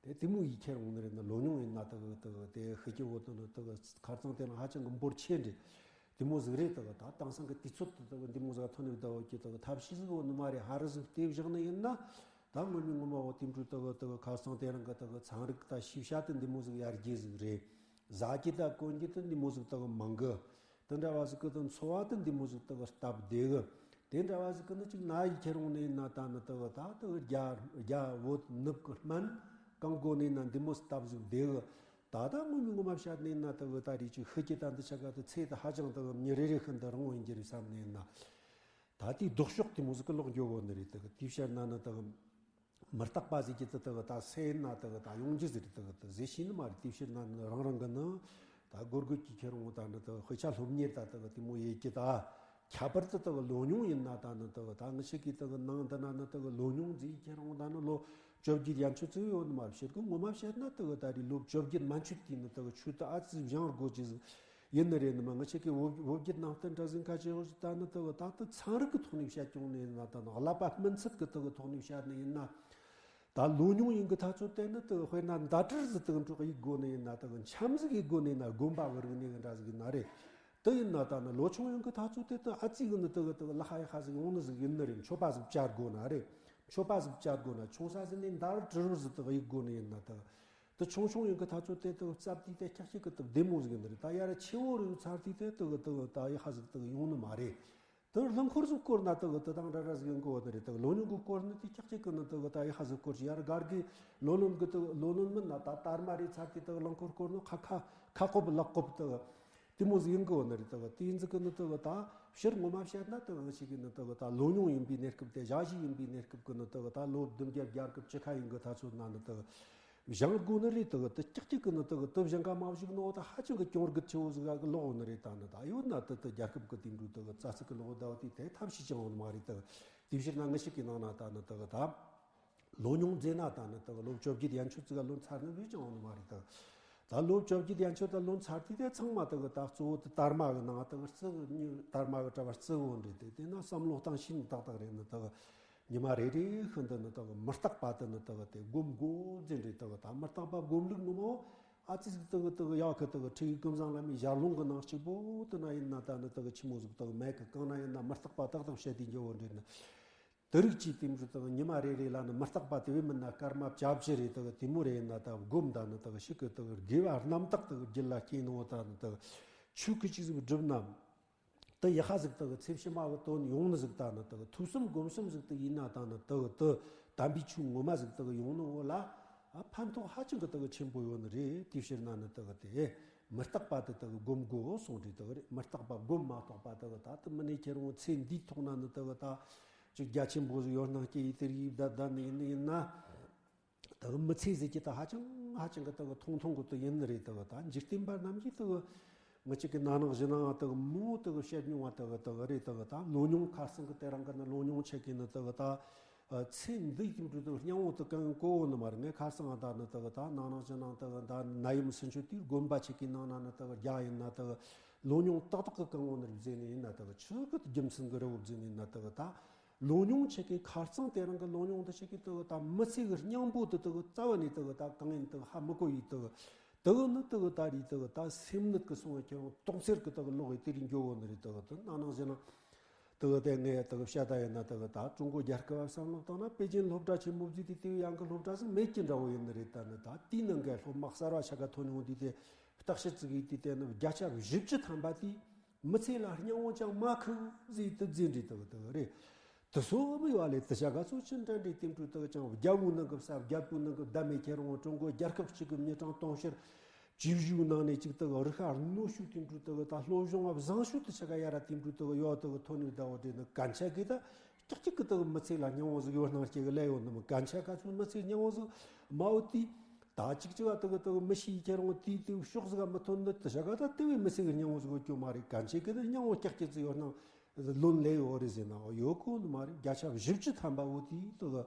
དེ་དེ་མོ་ཡིས་ཁྱེར་འོང་ནི་རེད། ན་ལོ་ཉུང་ཡིན་ན་དག་དག་དེ་ཤི་རྒྱུ་བོ་དང་དག་ཁ་རྩང་དེ་ན་ཧ་ཅང་གི་འབོར་ཆེ་འདྲ་དེ་མོ་ཟིག་རེད། དག་ད་དེང་སང་གི་དུས་ཚོད་དུ་དག་འདི་མོ་ཟིག་ཐོན་ནས་བསྡད་ཡོད་ཀྱི་དག་ཐབས་ཤེས་ཟིག་ཡོད་ནི་མ་རེད། ཧ་རི་ཟིག་བལྟས་བཞག་ནི་ཡིན་ན་ད་ངོ་མ་ངོ་མ་བོ་དེ་འདྲ་དག་དག་ཁ་རྩང་དེ་རིང་གི་དག་ཚན་རིག་ད་ཤེས་བྱ་དེ་འདི་མོ་ཟིག་ཡར་རྒྱས་ཟིག་རེད། ཟ་རྒྱུ་ད་གོན་རྒྱུ་དེ་འདི་མོ་ཟིག་དག་མང་གི། དེ་འདྲ་བ་ཟིག་གི་དེ་འཚོ་བ་དེ་འདི་མོ་ཟིག་དག་སྟབས་བདེ་གི། དེ་འདྲ་བ་ཟིག་གི་ནི་ཅིག་ན་ཡི་ཁྱེར་འོང་ནས་ན་ད་ནི་དག་ད་དག་རྒྱ་རྒྱ་བོད་ནུབ་གི་སྨན་གང་དགོས་ནས་ན་འདི་མོ་སྟབས་ཟིག་བདེ་གི། ད་ད་ངོ་མ་ངོ་མ་བཤད་ནས་ན་དག་ད་རེས་ཅིག་ཤི་རྒྱུ་ད་འདི་ཆ་ག་དེ་ཚེ་ད་ཧ་ཅང་དག་མྱི་རེ་རེ་ཤིན་ཏུ་རིང་བོ་ཡིན་རྒྱུ་རེད་བསམ་ནས་ན། ད་དེའི་ལྡོག་ཕྱོགས་དེ་མོ་ཟིག་གི་ལོག་འགྱོ་གོ་ནི་རེད། དག་དེའི་ཕྱིར་ན་ནི་དག་མི་རྟག་པ་ཟེར་གྱི་དེ་དག་ད་སེམས་ན་དག་ད་ཡོང་རྒྱུ་ཟེར་དག་དེ་ཟེར་ཤེས་ནི་མ་རེད། དེའི་ཕྱིར་ན་ནི་རང་རང་གི་ནི་ད་སྒོར་སྒོར་གྱི་ཁྱེར་འོང་ད་ནི་དག་དཔེ་ཆ་སློབ་གཉེར་ད་དག་དེ་མོ་ཡེ་གྱི་ད་ཁྱད་པར་དུ་དག་ལོ་ཉུང་ཡིན་ན་ད་ནི་དག་ད་ངི་ཞིག་གིས་དག་ནང་འདི་ན་ནི་དག་ལོ་ཉུང་ཟེར་ཁྱེར་འོང་ད་ནི་ལོ་བཅོ་བརྒྱད་ཡན་ཆོད་ཙིག་ཡོད་ནི་མ་རེད། ཕྱིར་གི་ངོ་མ་བཤད་ན་དག་ད་རེས་ལོ་བཅོ་བརྒྱད་མན་ཆད་དེ་ནི་དག་ཆོས་དུ་ཨ་ཙི་སྦྱང་དགོས་ཀྱི་ཟིག་ཡིན་ནི་རེད། ནི་མ་ང་ཆེ་གི་བོད་བོད་བརྒྱུད་ནང་བསྟན་གྲྭ་ཟིན་ཁ་ཆེ་བོ་ཞིག་ད་ནི་དེ་བ་ད་ལྟ་ཚན་རིག་གི་ཐོག་ནས་བཤད་ཀྱང་ནི་ན་ད་ནི་བསླབ་པ་སྨིན་ཚད་ཀྱི་དེ་གི་ཐོག་ནས་བཤད་ནི་ཡིན་ན། ད་ལོ་ཉུང་ཡིན་གི་ཐག་ཚོད་དེ་ནི་དེ་དཔེར་ན་ཟླ་སྒྲིལ་ཟིག་དེ་གི་འགྲོགས་ཡིག་དགོས་ནི་ཡིན་ན། དེ་གི་འཆམ་ཟིག་ཡིག་དགོས་ནི་ཡིན་ན། དགོན་པ་བར་གི་ནི་གི་འདྲ་ཟིག་ཡིན་ན་རེད། དེ་ཡིན་ན་ད་ནི་ལོ་ཆུང་ཡིན་གི་ཐག་ཚོད་དེ་དེ་ཨ་ཙི་གི་ནི་དེ་གི་དེ་གི་ལ་ཧ་ཡ་ཧ་ཟིག་ཡོང་ནི་ཟིག་ཡིན་ནི་རེད། མཆོད་པ་ཟིག་བཅར་དགོས་ན་རེད། མཆོད་པ་ཟིག་བཅར་དགོས་ན་ཆུང་ས་ཟིག་ནས་ཟླ་སྒྲིལ་ཟིག་དེ་གི་ཡིག་དགོས་ནི་ཡིན་ན་དེ། དེ་ཆུང་ཆུང་ཡིན་གི་ཐག་ཚོད་དེ་དེ་རྩ་བ་དེ་དེ་ཀྱག་ཀྱག་གི་དེ་བདེ་མོ་ཟིག་ཡིན་ནི་རེད། ད་ཡར་ཆེ་བོ་རེ་ཚར་དུས་དེ་དེ་གི་དེ་གི་ད་ཡ་ཧ་ཟིག་དེ་གི་ཡོང་ནི་མ་རེད། དེ་རླངས་འཁོར་ཟིག་བསྐོར་ན་དེ་གི་དེ་དང་འདྲ་འདྲ་ཟིག་ཡོང་གི་ཡོད་ནི་རེད། དེ་གི་ལོ་ཉུང་གི་བསྐོར་ནི་དེ་ཀྱག་ཀྱག་གི་ནི་དེ་གི་ད་ཡ་ཧ་ཟིག་བསྐོར་ཅི། ཡར་སྒར་གི་ལོ་ལོན་གི་དེ་གི་ལོ་ལོན་མིན་ན་ད་དར་མ་རེ་ཚར་དུས་དེ་གི་རླངས་འཁོར་བསྐོར་ནི་ཁ་ཁ་ཁ་ཁོབ་ལག་ཁོབ་དེ་གི་དེ་མོ་ཟིག་ཡོང་གི་ཡོད་ནི་རེད། དེ་གི་དེ་ཡིན་ཟིག་གི་ནི་དེ་གི་ད་ཕྱིར་ངོ་མ་བཤད་ན་དེ་གི་ང་ཞིག་གི་ནི་དེ་གི་ད་ལོ་ཉུང་ཡིན་པའི་གནས་སྐབས་དེ་ཞག་བཞི་ཡིན་པའི་གནས་སྐབས་གི་ནི་དེ་གི་ད་ལོ་བདུན་བརྒྱ་བརྒྱད་སྐབས་བཅུ་ཁ་ཡིན་གི་ཐག་ཚོད་ན་ནི་དེ་གི་སྦྱང་དགོས་ནི་རེད། དེ་གི་དེ་ཀྱག་ཀྱག་གི་ནི་དེ་གི་དེ་སྦྱང་ག་མ་བཞུགས་ནོ་ད་ཧ་ཅང་གི་གྱོང་གུད་ཆེ་བོ་ཟིག་ག་གི་ལོག་ཡོད་ནི་རེད། ད་ནི་ད་ཡོད་ན་དེ་དེ་རྒྱལ་ཁབ་གི་དེ་འདྲ་དེ་གི་རྩ་ཚིག་གི་ལོག་ཟླ་བ་དེ་དེ་ཐབས་ཤེས་ཅང་ཡོད་ནི་མ་རེད། དེ་གི་དེ་ཕྱིར་ན་ང་ཞིག་གི་ནང་ན་ད་ནི་དེ་གི་ད་ལོ་ཉུང་མཛད་ན་ད་ནི་དེ་གི་ལོ་བཅོ་བརྒྱད་ཡན་ཆོད་ཙིག་ག་ལོན་ཚར་ནི་བས་ཅང་ཡོད་ནི་མ་རེད། དེ་གི་ད་ལོ་བཅོ་བརྒྱད་ཡན་ཆོད་ད་ལོན་ཚར་དུས་དེ་ཚང་མ་དེ་གི་ད་གཙོ་བོ་དེ་དར་མ་གི་ནང་དེ་གི་རྩི་གི་དར་མ་གི་གྲྭ་བ་རྩི་བོ་འདྲ་དེ་དེ་ན་བསམ་བློ་བཏང་ཤེས་ནི་ཏག་ཏག་རེད། ནི་དེ་གི་ཉི་མ་རེ་རེ་ཤིན་ཏུ་ནི་དག་མི་རྟག་པ་དེ་ནི་དག་དེ་སྒོམ་དགོས་ཟེར་རེད། དག་ད་མི་རྟག་པ་སྒོམ་ལུགས་ངོ་མ་ཨ་ཙི་ཟིག་དག་དག་ཡག་གི་དག་ཁྲིད་ཀུན་བཟང་བླ་མའི་ཞལ་ལུང་གི་ནང་གཅིག་པོ་དེ་ན་ཡིན་ན་ད་ནི་དག་ཆི་མོ་ཟིག་དག་མེད་གི། གང་ན་ཡིན་ན་མི་རྟག་པ་ཏག་ཏག་བཤད་དེ་འགྱོ་བོ་འདྲེ་ནི། དེ་རིགས་ཀྱི་དེ་མོ་དག་ཉི་མ་རེ་རེ་ལ་ནི་མི་རྟག་པ་དེ་བས་མིན་ན་སྐར་མ་བཅུ་བཞི་རེ་དག་དེ་མོ་རེ་ཡིན་ན་ད་སྒོམ་ད་ནི་དག་ཤིག་གི་དག་དགེ་བ་རྣམ་དག་དག་རྒྱུད་ལ་སྐྱེས་ནོ་ད་ནི་དག་ཆོས་གི་ཅིག་ཟིག་བསྒྲུབ་ན། དེ་ཡི་ཧ་ཟིག་དག་ཚེ་ཕྱི་མ་གི་དོན་ཡོང་ནི་ཟིག་ད་ནི་དག་ཐོས་བསམ་སྒོམ་གསུམ་ཟིག་དག་ཡིན་ན་ད་ནི་དག་དེ་དམ་པའི་ཆོས་ངོ་མ་ཟིག་དག་ཡོང་ནི་འོ་ལ། ཨ་ཕན་ཐོགས་ཧ་ཅང་གི་དག་ཆེན་པོ་ཡོད་ནི་རེད། དེའི་ཕྱིར་ན་ནི་དག་དེ་མི་རྟག་པ་དེ་དག་སྒོམ་དགོས་གསུངས་རེད། དག་རེད། མི་རྟག་པ་སྒོམ་མ་ཐོགས་པ་དག་ད་དེ་མི་ནས་ཁྱེར་འོང་ཚེ་འདིའི་ཐོག་ན་ནི་དག་ད་ཅིག་རྒྱ་ཆེན་པོ་ཟིག་ཡོད་སྣང་སྐྱེ་ཡི་དེ་རིགས་བསྡད་བསྡད་ནི་ཡིན་ནི་ཡིན་ན། དག་མི་ཚེ་ཟེར་གྱི་ད་ཧ་ཅང་ཧ་ཅང་གི་དག་ཐུང་ཐུང་གི་དུ་ཡིན་ནི་རེད། དག་ད་འཇིག་རྟེན་པ་རྣམས་ཀྱིས་དག་ང་གཅིག་གི་ན་ནིང་གཞེས་ནིང་དག་མོ་དག་བཤད་མྱོང་བ་དག་དག་རེད། དག་ད་ལོ་ཉུང་ཁ་སང་གི་དེ་རིང་གི་ནི་ལོ་ཉུང་ཆེ་གི་ནི་དག་ད་ཚེ་འདི་ཡི་འགྲོ་དུ་སྙིང་བོ་དུ་གང་གོ་བོ་ནི་མ་རེད། ངས་ཁ་སང་ད་ནི་དག་ད་ན་ནིང་གཞེས་ནིང་དག་ད་ན་ཡུམ་སུན་ཆོད་དུས་དགོན་པ་ཆེ་གི་ནང་ན་ནི་དག་རྒྱ་ཡིན་ན་དག་ལོ་ཉུང་ཏག་ཏག་གི་གང་བོ་ནི་རེད་ཟེར་ནི་ཡིན་ན། དག་ཆུ་གི་རྒྱུ་མཚན་གི་རི་བོ་ཟེར་ནི་ཡིན་ན། དག་ད་ལོ་ཉུང་ཆེ་གི་ཁ་རྩང་དེ་རིང་གི་ལོ་ཉུང་དུ་ཆེ་གི་དུ་ད་མི་ཚེ་གི་སྙིང་པོ་དུ་དུ་རྩ་བ་ནས་དུ་ད་གང་ཡིན་དུ་ཧ་མི་གོ་ཡི་དུ་ དེ་གི་ནི་དེ་གི་ད་རེས་དེ་གི་ད་སེམས་ནད་གི་སོང་བའི་ཁྱེད་རང་དོགས་སེལ་གི་དེ་གི་ལོག་གི་དེ་རིང་འགྱོ་བོ་ནི་རེད། དེ་གི་དེ་ནང་ནང་བཞིན་ན་དེ་གི་དེ་ངས་དེ་གི་བཤད་ད་ཡིན་ན། དེ་གི་ད་ཀྲུང་གོ་རྒྱལ་ཁབ་བ་བསམ་བློ་བཏང་ན། པེ་ཅིན་སློབ་གྲྭ་ཆེན་མོ་བརྫིས་ཏེ་དེ་ཡང་གི་སློབ་གྲྭ་ཟིག་མེད་ཀྱི་འདྲ་བོ་ཡིན་ནི་རེད། ད་ནི་ད་དེའི་ནང་གི་སློབ་མ་གསར་བ་ཆ་ག་ཐོན་ཡོང་དུས་དེ་བརྟག་དཔྱད་ཙི་གི་དུས་དེ་ནི་བརྒྱ་ཆ་བཞི་བཅུ་ཐམ་པ་དེ་མི་ཚེ་ལ་སྙིང་བོ་ཅང་མ་ཁུག་ཟིག་དེ་རྫས་འདྲི་དེ་གི་དེ་གི་རེད། དེ་སོ་མི་ཡོད་ལས་དེ་བྱ་ག་ཚོ་ཅི་འདྲ་འདྲའི་དེ་འཕྲོ་དག་ཅང་རྒྱལ་པོའི་ནང་གི་ས་རྒྱལ་པོའི་ནང་གི་བདམས་མེད་ཁྱེད་རང་ཀྲུང་གོ་རྒྱལ་ཁབ་གཅིག་གི་མི་གྲངས་དུང་ཕྱུར་བཅུ་བཞི་ནང་ནས་གཅིག་དག་རིག་ཤ་རྣོ་ཤོས་དེ་འཕྲོ་དག་ད་སློབ་སྦྱོང་བཟང་ཤོས་དེ་ཆ་ག་ཡ་ར་དེ་འཕྲོ་དག་ཡོད་དག་ཐོན་ནས་ད་འོ་དེ་ནི་གན་ཆ་གི་ད་ཀྱག་ཀྱག་གི་དག་མི་ཚེ་ལ་སྙིང་བོ་ཟིག་ཡོད་སྣང་སྐྱེ་གི་ལས་ཡོད་ནི་མི་གན་ཆ་ག་ཚོད་མི་ཚེ་སྙིང་བོ་ཟིག་མ་འོ་དེ། ད་ཅིག་ཅིག་བ་དག་དག་མི་ཤེས་ཁྱེད་རང་དེ་དེ་ཕྱོགས་ཟིག་མི་ཐོན་ནི་དེ་བྱ་ག་ད་དེ་བས་མི་ཚེ་གི་སྙིང་བོ་ཟིག་ཡོད་རྒྱུ་མ་རེད། གན་ཆ་གི་ད་སྙིང་བོ་ཀྱག་ཀྱག་ཟིག་ཡོད་སྣང་ལོན་ལས་ཡོད་རེད་ཟེར་ན་ཡོད་གོ་ནི་མ་རེད། བརྒྱ་ཆ་བཞི་བཅུ་ཐམ་པ་བོ་དེ་དག་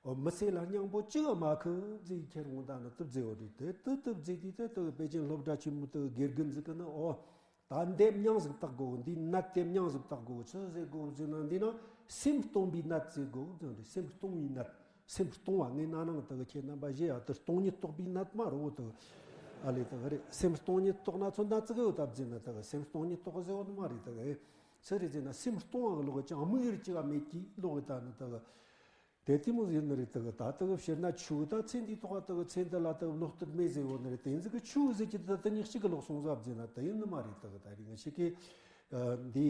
མི་ཚེ་ལ་སྙིང་པོ་གཅིག་མ་ཁུག་ཟིག་ཁྱེད་རང་ད་ནི་དུ་བརྫེ་བོ་རེད། དེ་དུ་དུ་བརྫེ་དུས་དེ་དུ་པེ་ཅིན་སློབ་གྲྭ་ཆེན་མོའི་དུ་དགེ་རྒན་ཟིག་གི་ནི་ཨོ། ད་འདེབས་མྱང་ཟིག་བཏགས་དགོ། འདི་ནད་དེ་མྱང་ཟིག་བཏགས་དགོ། ཆི་ཟེར་དགོ་ཟེར་ན། འདི་ན་སེམས་སྟོང་པའི་ནད་ཟེར་དགོ་ཟེར་རེད། སེམས་སྟོང་བའི་ནད། སེམས་སྟོང་བ་ངས་ན་ནང་དུ་ཁྱེད་རྣམ་པ་ཞེ་ཡ་དུ་སྟོང་ཉིད་རྟོགས་པའི་ནད་མ་རོ་དུ་ཨ་ལས་དུ་རེད། སེམས་སྟོང་ཉིད་རྟོགས་ན་ཚོད་ན་ཙི་གི་ཡོད་ད་བརྫེ་ན་དུ་སེམས་སྟོང་ཉིད་རྟོགས་ཟེར་བ་ནི་མ་རེད་དུ། ཚེ་རེད་ཟེར་ན་སེམས་སྟོང་བ་གི་ལོག་ཅང་དམིགས་ཡུལ་ཅི་ག་མེད་ཀྱི་ལོག་ད་ནི་དུ། དེ་དེ་མོ་ཟིག་ནི་རེད། དེ་གི་ད་དེ་གི་ཕྱིར་ན་ཆུ་ད་ཚེ་འདིའི་ཐོག་དེ་གི་ཚེ་འདི་ལ་དེ་གི་བློ་གཏད་མེད་ཟེར་བོ་ནི་རེད། དེ་ཟིག་གི་ཆུ་ཟེར་གྱི་ད་དེ་ཉག་གཅིག་གི་ལོག་སོང་ཟབ་ཟེར་ན་དེ་ཡིན་ནི་མ་རེད། དེ་གི་ད་རེད་ང་ཆེ་གི་འདི་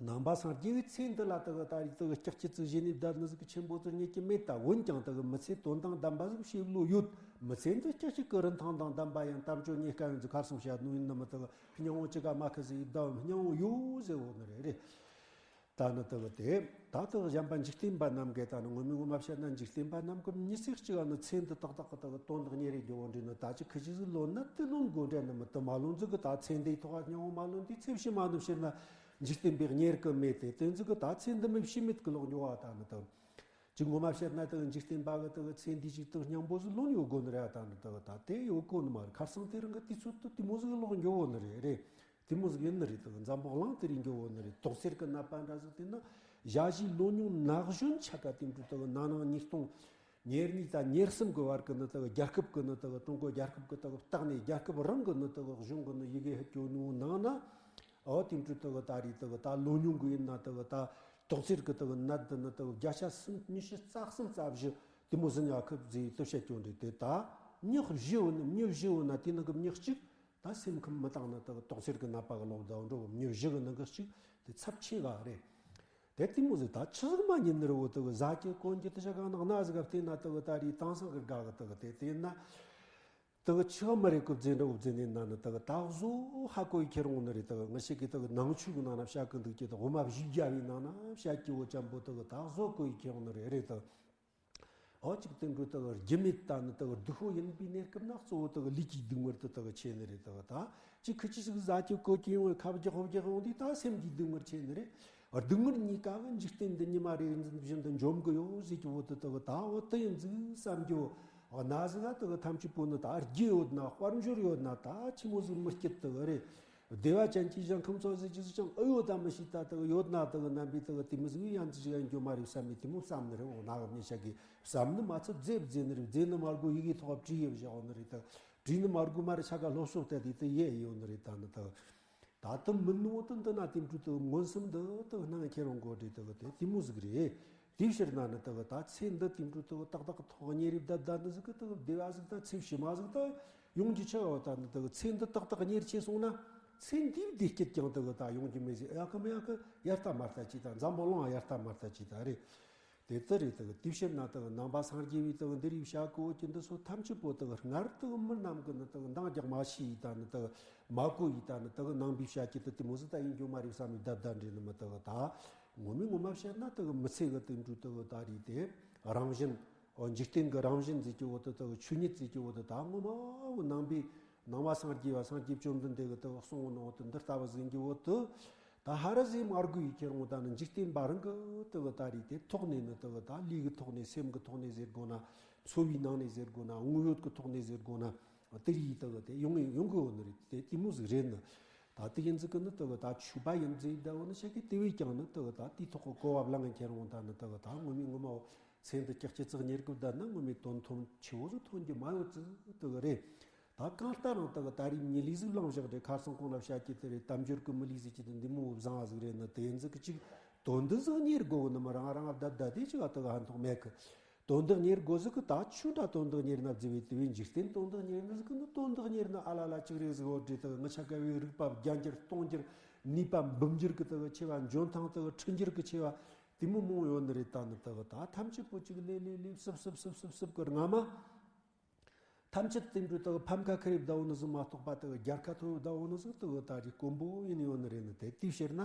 ནང་པ་སངས་རྒྱས་ཀྱི་ཚེ་འདི་ལ་དེ་གི་ད་རེད། དེ་གི་ཀྱག་ཀྱི་ཙི་བཞེས་ནི་བདག་ནི་ཟིག་གི་ཆེན་པོ་ཙི་རྙེད་ཀྱི་མེད། ད་འོན་ཀྱང་དེ་གི་མི་ཚེ་དོན་དང་ལྡན་པ་ཟིག་བྱེད་བློ་ཡོད། མི་ཚེ་འདི་ཀྱག་ཀྱི་གི་རིན་ཐང་དང་ལྡན་པ་ཡང་དམ་ཆོས་རྙེད་དཀའ་ཡང་ཟིག་ཁར་སོང་བཤད་ནོ་ཡིན་ནི་མི་དེ་གི་སྙིང་བོ་ཅི་ག་མ་ཁུ་ཟིག་ཡིན་ད་སྙིང་བོ་ཡོད་ཟེར་བོ་ནི་རེད་རེད། ད་ནི་དེ་གི་དེ་ད་དེ་གི་གཞན་པ་འཇིག་རྟེན་པ་རྣམས་ཀྱིས་ད་ནི་ངོ་མའི་ངོ་མ་བཤད་ན་འཇིག་རྟེན་པ་རྣམས་ཀྱི་མྱི་ཚེ་གཅིག་ནི་ཚེ་འདི་ཏག་ཏག་གི་དེ་གི་དོན་དག་གཉེར་རེ་རྒྱུ་བོ་འདྲི་ནི་ད་ཅི་ཁི་ཅི་ཟིག་ལོན་ན་དེ་ལོན་དགོས་འདྲ་ནི་མི་དེ་མ་ལོན་ཟིག་གི་ད་ཚེ་འདིའི་ཐོག་སྙིང་བོ་མ་ལོན་དུས་ཚེ་ཕྱི་མ་ནི་ཕྱིར་ན་འཇིག་རྟེན་པས་གཉེར་གི་མེད་དེ་དེ་ཟིག་གི་ད་ཚེ་འདི་མི་ཕྱི་མེད་གི་ལོག་འགྱོ་བ་ད་ནི་དེ་ཅིག་ངོ་མ་བཤད་ན་དེ་གི་འཇིག་རྟེན་པ་གི་དེ་གི་ཚེ་འདི་ཅིག་དེ་སྙིང་བོ་ཟིག་ལོན་ཡོད་དགོས་ནི་རེད། ད་ནི་དེ་གི་ད་དེ་ཡོད་གོ་ནི་མ་རེད། ཁར་སང་དེ་རིང་གི་དུས་ཚོད་དུ་དེ་མོ་ཟིག་ལོག་འགྱོ་བོ་ནི་རེད་རེད། དེ་མོ་ཟིག་ཡིན་ནི་རེད། དེ་འཛམ་བུ་གླིང་དེ་རིང་འགྱོ་བོ་ནི་རེད། དོགས་སེལ་གི་ནད་པ་འདྲ་ཟིག་དེ་ན་ཞ་ཞི་ལོ་ཉུང་ན་གཞོན་ཆ་ག་དེ་འདྲ་དེ་གི་ན་ནིང་ཉིས་སྟོང་ཉེར་གཉིས་དང་ཉེར་གསུམ་གི་བར་གི་ནི་དེ་གི་རྒྱལ་ཁབ་གི་ནི་དེ་གི་ཀྲུང་གོ་རྒྱལ་ཁབ་གི་དེ་གི་བཏགས་ནས་རྒྱལ་ཁབ་རང་གི་ནི་དེ་གི་གཞུང་གི་ནི་ཡི་གེ་ཧད་སྐྱོ་ནུ་ནང་ན་ཨོ་དེ་འདྲ་དེ་གི་ད་རེད། དེ་གི་ད་ལོ་ཉུང་གི་ཡིན་ན་དེ་གི་ད་དོགས་སེལ་གི་དེ་གི་ནད་དེ་ནི་དེ་གི་བརྒྱ་ཆ་སུམ་ཉི་ཤུ་རྩ་གསུམ་རྩ་བཞི་དེ་མོ་ཟིག་ཉག་ཁབ་ཟིག་དེ་བཤད་སྐྱོ་འདྲ་དེ་ད་མྱི་བཞི་བོ་ནི་མྱི་བཞི་བོ་ན་དེ་ནི་གི་མྱི་གཅིག་ད་སེམས་ཁམས་མི་དང་ནི་དག་དོགས་སེལ་གི་ནད་པ་གི་ལོག་ཟླ་བ་འགྲོ་མྱི་བཞི་གི་ནང་གི་གཅིག་དེ་ཚབས་ཆེ་ག་རེད། དེ་དེ་མོ་ཟིག་ད་ཆི་ཟིག་མ་ཉན་ནི་རེད་བོ། དག་ཟ་གི་གོན་གི་དེ་ཆ་གང་ན་གནའ་ཟིག་ག་བལྟས་ན་དག་ད་རེས་དེང་སང་གི་དགའ་གི་དག་དེ་དེ་ན་དག་ཆི་ག་མ་རེད་གི་བརྫེ་འདྲ་བོ་བརྫེ་ནས་ན་ནི་དག་ད་བཟོ་ཧ་གོ་ཡི་ཁྱེར་འོང་ནི་རེད། དག་ང་ཞིག་གི་དག་ནང་ཆོས་གི་ནང་ན་བཤད་གི་འདུག་གི་དག་འོ་མ་བཞི་རྒྱ་བའི་ནང་ན་བཤད་གི་བོ་ཅམ་པོ་དག་ད་བཟོ་གོ་ཡི་ཁྱེར་འོང་ནི་རེད་རེད་དག་ཨོ་ཅིག་དེ་འགྲོ་དག་རྒྱུ་མེད་ད་ནི་དག་སྡུག་ཤོས་ཡིན་པའི་གནས་སྐབས་ན་གཙོ་བོ་དག་ལུས་ཀྱི་སྡུག་བསྔལ་དུ་དག་ཆེ་ནི་རེད། དག་ད་ཅི་ཁི་ཅི་ཞིག་ཟ་གི་གོ་གི་ཡོང་བའི་ཁབ་རྒྱག་ཧོབ་རྒྱག་ཡོང་དུས་ད་སེམས་ཀྱི་སྡུག་བསྔལ་ཆེ་ནི་རེད། སྡུག་བསྔལ་གཉིས་ཀ་གི་འཇིག་རྟེན་འདི་ཉི་མ་རེ་བཞིན་དུ་འཇོམས་གི་ཡོད་ཟེར་གྱི་བོ་དུ་དག་ད་འོ་དེ་ཡིན་ཟིག་བསམ་རྒྱུ་འོ་ན་ཟིག་ད་དག་ཐམས་ཅད་པོ་ནི་ད་རྒྱུ་ཡོད་ན་དཔལ་འབྱོར་ཡོད་ན་ད་ཆི་མོ་ཟིག་མི་སྐྱིད་དག་རེད། བདེ་བ་ཅན་གྱི་ཞིང་ཁམས་ཚོགས་ཟེར་རྒྱུ་ཟིག་ཀྱང་ཨེ་ཡོད་ད་མི་ཤེས། ད་དག་ཡོད་ན་དག་རྣམ་པའི་དག་དེ་མོ་ཟིག་ཡང་ཅི་ཞིག་ཡང་འགྱོ་མ་རེད་བསམ་མི་དེ་མོ་བསམ་ནི་རེད། འོ་ན་གི་མྱི་ཤ་གི་བསམ་ནི་མ་ཚད་རྫས་རྫས་ནི་རེད། རྫས་ནི་མ་དགོས་ཡི་གེ་ཐོག་བྲིས་ཡོད་བཞག་འོ་ནི་རེད། ད་བྲིས་ནི་མ་དགོས་མ་རེད། ཆ་ག་སློབ་གསོ་ལྟ་དེ་དེ་ཡེ་ཡོད་ནི་རེད། ད་ནི་དག་ད་དུ་མི་ནུ་དུ་འདི་ན་དེ་འཕྲུལ་དུ་མངོན་སུམ་འདི་དུ་སྣང་ཁྱེར་འོང་གོ་དེ་དག་དེ་དེ་མོ་ཟིག་རེད། དེའི་ཕྱིར་ན་ནི་དག་ད་ཚེ་འདི་དེ་འཕྲུལ་དུ་ཏག་ཏག་ཐོག་ཉེ་རིབ་ད་ད་འདི་ཟིག་གི་དག་བདེ་བ་ཟིག་ད་ཚེ་ཕྱི་མ་ཟིག་ད་ཡོང་རྒྱུ་ཆེ་བ་ད་ནི་དག་ཚེ་འདི་ཏག་ཏག་ཉེར་ཆེ་སོང་ན་ཚེ་འདིའི་བདེ་སྐྱིད་ཀྱང་དག་ད་ཡོང་རྒྱུ་མེད་ཟིག་ཡ་གི་མེད་ཡ་གི་ཡར་ལྟ་མར་ལྟ་ཅིག་ད་འཛམ་བུ་གླིང་ཡར་ལྟ་མར་ལྟ་ཅིག་ད་རེད། དེ་ལྟར་རེད། དག་དེའི་ཕྱིར་ན་དག་ནང་པ་སངས་རྒྱས་པའི་དག་འདི་རིགས་བྱ་གོ་གི་འདི་ཚོ་ཐམས་ཅད་པོ་དག་སྔར་དག་མི་རྣམས་ཀྱི་ནི་དག་འདང་རྒྱག་མ་ཤེས་ཡི་ད་ནི་དག་མ་གོ་ཡི་ད་ནི་དག་ནང་པའི་བྱ་ཀྱི་དག་དེ་མོ་ཟིག་ད་ཡིན་རྒྱུ་མ་རེད་བསམ་མི་བདའ་བདའ་འདྲེ་ནི་མི་དག་ད་ངོ་མའི་ངོ་མ་བཤད་ན་དག་མི་ཚེ་གི་དེ་འདྲ་དག་ད་རེད་དེ་རང་བཞིན་འཇིག་རྟེན་གི་རང་བཞིན་ཟེར་གྱི་བོ་དེ་དག་ཆོས་ཉིད་ཟེར་གྱི་བོ་དེ་ད་ངོ་མ་བོ་ནང་པའི་ནང་པ་སངས་རྒྱས་པ་སངས་རྒྱས་བཅོམ་ལྡན་འདས་གི་དག་གསུང་བོ་ནང་བོ་དེ་འདི་ལྟ་བུ་ཟིན་གྱི་བོ་དེ། ད་ཧ་ར་ཟིག་མ་དགོས་ཡི་ཁྱེར་འོང་ད་ནི་འཇིག་རྟེན་པ་རང་གི་དེ་གི་ད་རེད་དེ་ཐོག་ནས་ནི་དེ་གི་ད་ལུས་ཀྱི་ཐོག་ནས་སེམས་ཀྱི་ཐོག་ནས་ཟེར་དགོས་ན་འཚོ་བའི་ནང་ནས་ཟེར་དགོས་ན་དངོས་ཡོད་ཀྱི་ཐོག་ནས་ཟེར་དགོས་ན་དེ་རིགས་དེ་གི་དེ་ཡོང་ཡོང་གི་ཡོད་ནི་རེད། དེ་དེ་མོ་ཟིག་རེད་ནི། ད་དེ་ཡིན་ཟིག་གི་ནི་དེ་གི་ད་ཆོས་པ་ཡིན་ཟེར་ད་འོ་ནི་ཤེས་གི་དེ་བས་ཀྱང་ནི་དེ་གི་ད་དེའི་ཐོག་གི་གོ་བ་བླངས་ཁྱེར་འོང་ད་ནི་དེ་གི་ད་ངོ་མའི་ངོ་མ་བོ་ཚེ་འདི་ཀྱག་ཀྱི་ཙག་ཉེར་དགུ་བསྡད་ན་ངོ་མའི་དོན་མཐོང་ཆེ་བོ་ཟིག་ཐོན་རྒྱུ་མ་ཡོད་ཟིག་དེ་གི་རེད། ད་གང་ལྟར་རང་དག་ད་རེས་མི་ལུས་ཟིག་བླངས་བཞག་རེད། ཁ་སང་གོང་ལ་བཤད་ཀྱི་དེ་རེད། དལ་འབྱོར་གི་མི་ལུས་ཟིག་ཅི་དེ་འདི་མོ་བཟང་བ་ཟིག་རེད་ན། དེ་ཡིན་ཟིག་གི་ཅིག་དོན་འདི་ཟིག་གཉེར་དགོས་གི་ནི་མ། རང་རང་བདག་བདག་དེ་ཅིག་ཨ་དག་ཧན་ཐོག་མེད་གི། དོན་དག་གཉེར་དགོས་ཟིག་གི། ད་ཆོས་འདྲ་དོན་དག་གཉེར་ན་བརྫི་བའི་དེ་བས་འཇིག་རྟེན་དོན་དག་གཉེར་ན་ཟིག་གི་ནི། དོན་དག་གཉེར་ན་ཨ་ལ་ལ་ཅིག་རེད་ཟིག་འོ་འདྲེ་དག་ངི་ཆ་ག་བའི་རིག་པ་བརྒྱ་འགྱུར་སྟོང་འགྱུར། ནུས་པ་འབུམ་འགྱུར་གི་དག་ཆེ་བ། འཇོན་ཐང་དག་ཁྲི་འགྱུར་གི་ཆེ་བ། དེ་མོ་མང་ཡོད་ནི་རེད། ད་ནི་དག་ད་ཐམས་ཅད་པོ་ཅིག་ལེ་ལེ་ལེ་སིབ་སིབ་སིབ་སིབ་སིབ་གི་རྔ་མ། ཐམས་ཅད་དེ་འདྲ་དག་ཕམ་ཁ་ཁ་རེ་བདའ་འོ་ནི་ཟིག་མ་གཏོགས་པ། དག་རྒྱལ་ཁ་ཐོབ་བདའ་འོ་ནི་ཟིག་དག་ད་རེས་དཀོན་པོ་ཡིན་ཡོད་ནི་རེད་ནི། དེ་དེའི་ཕྱིར་ན་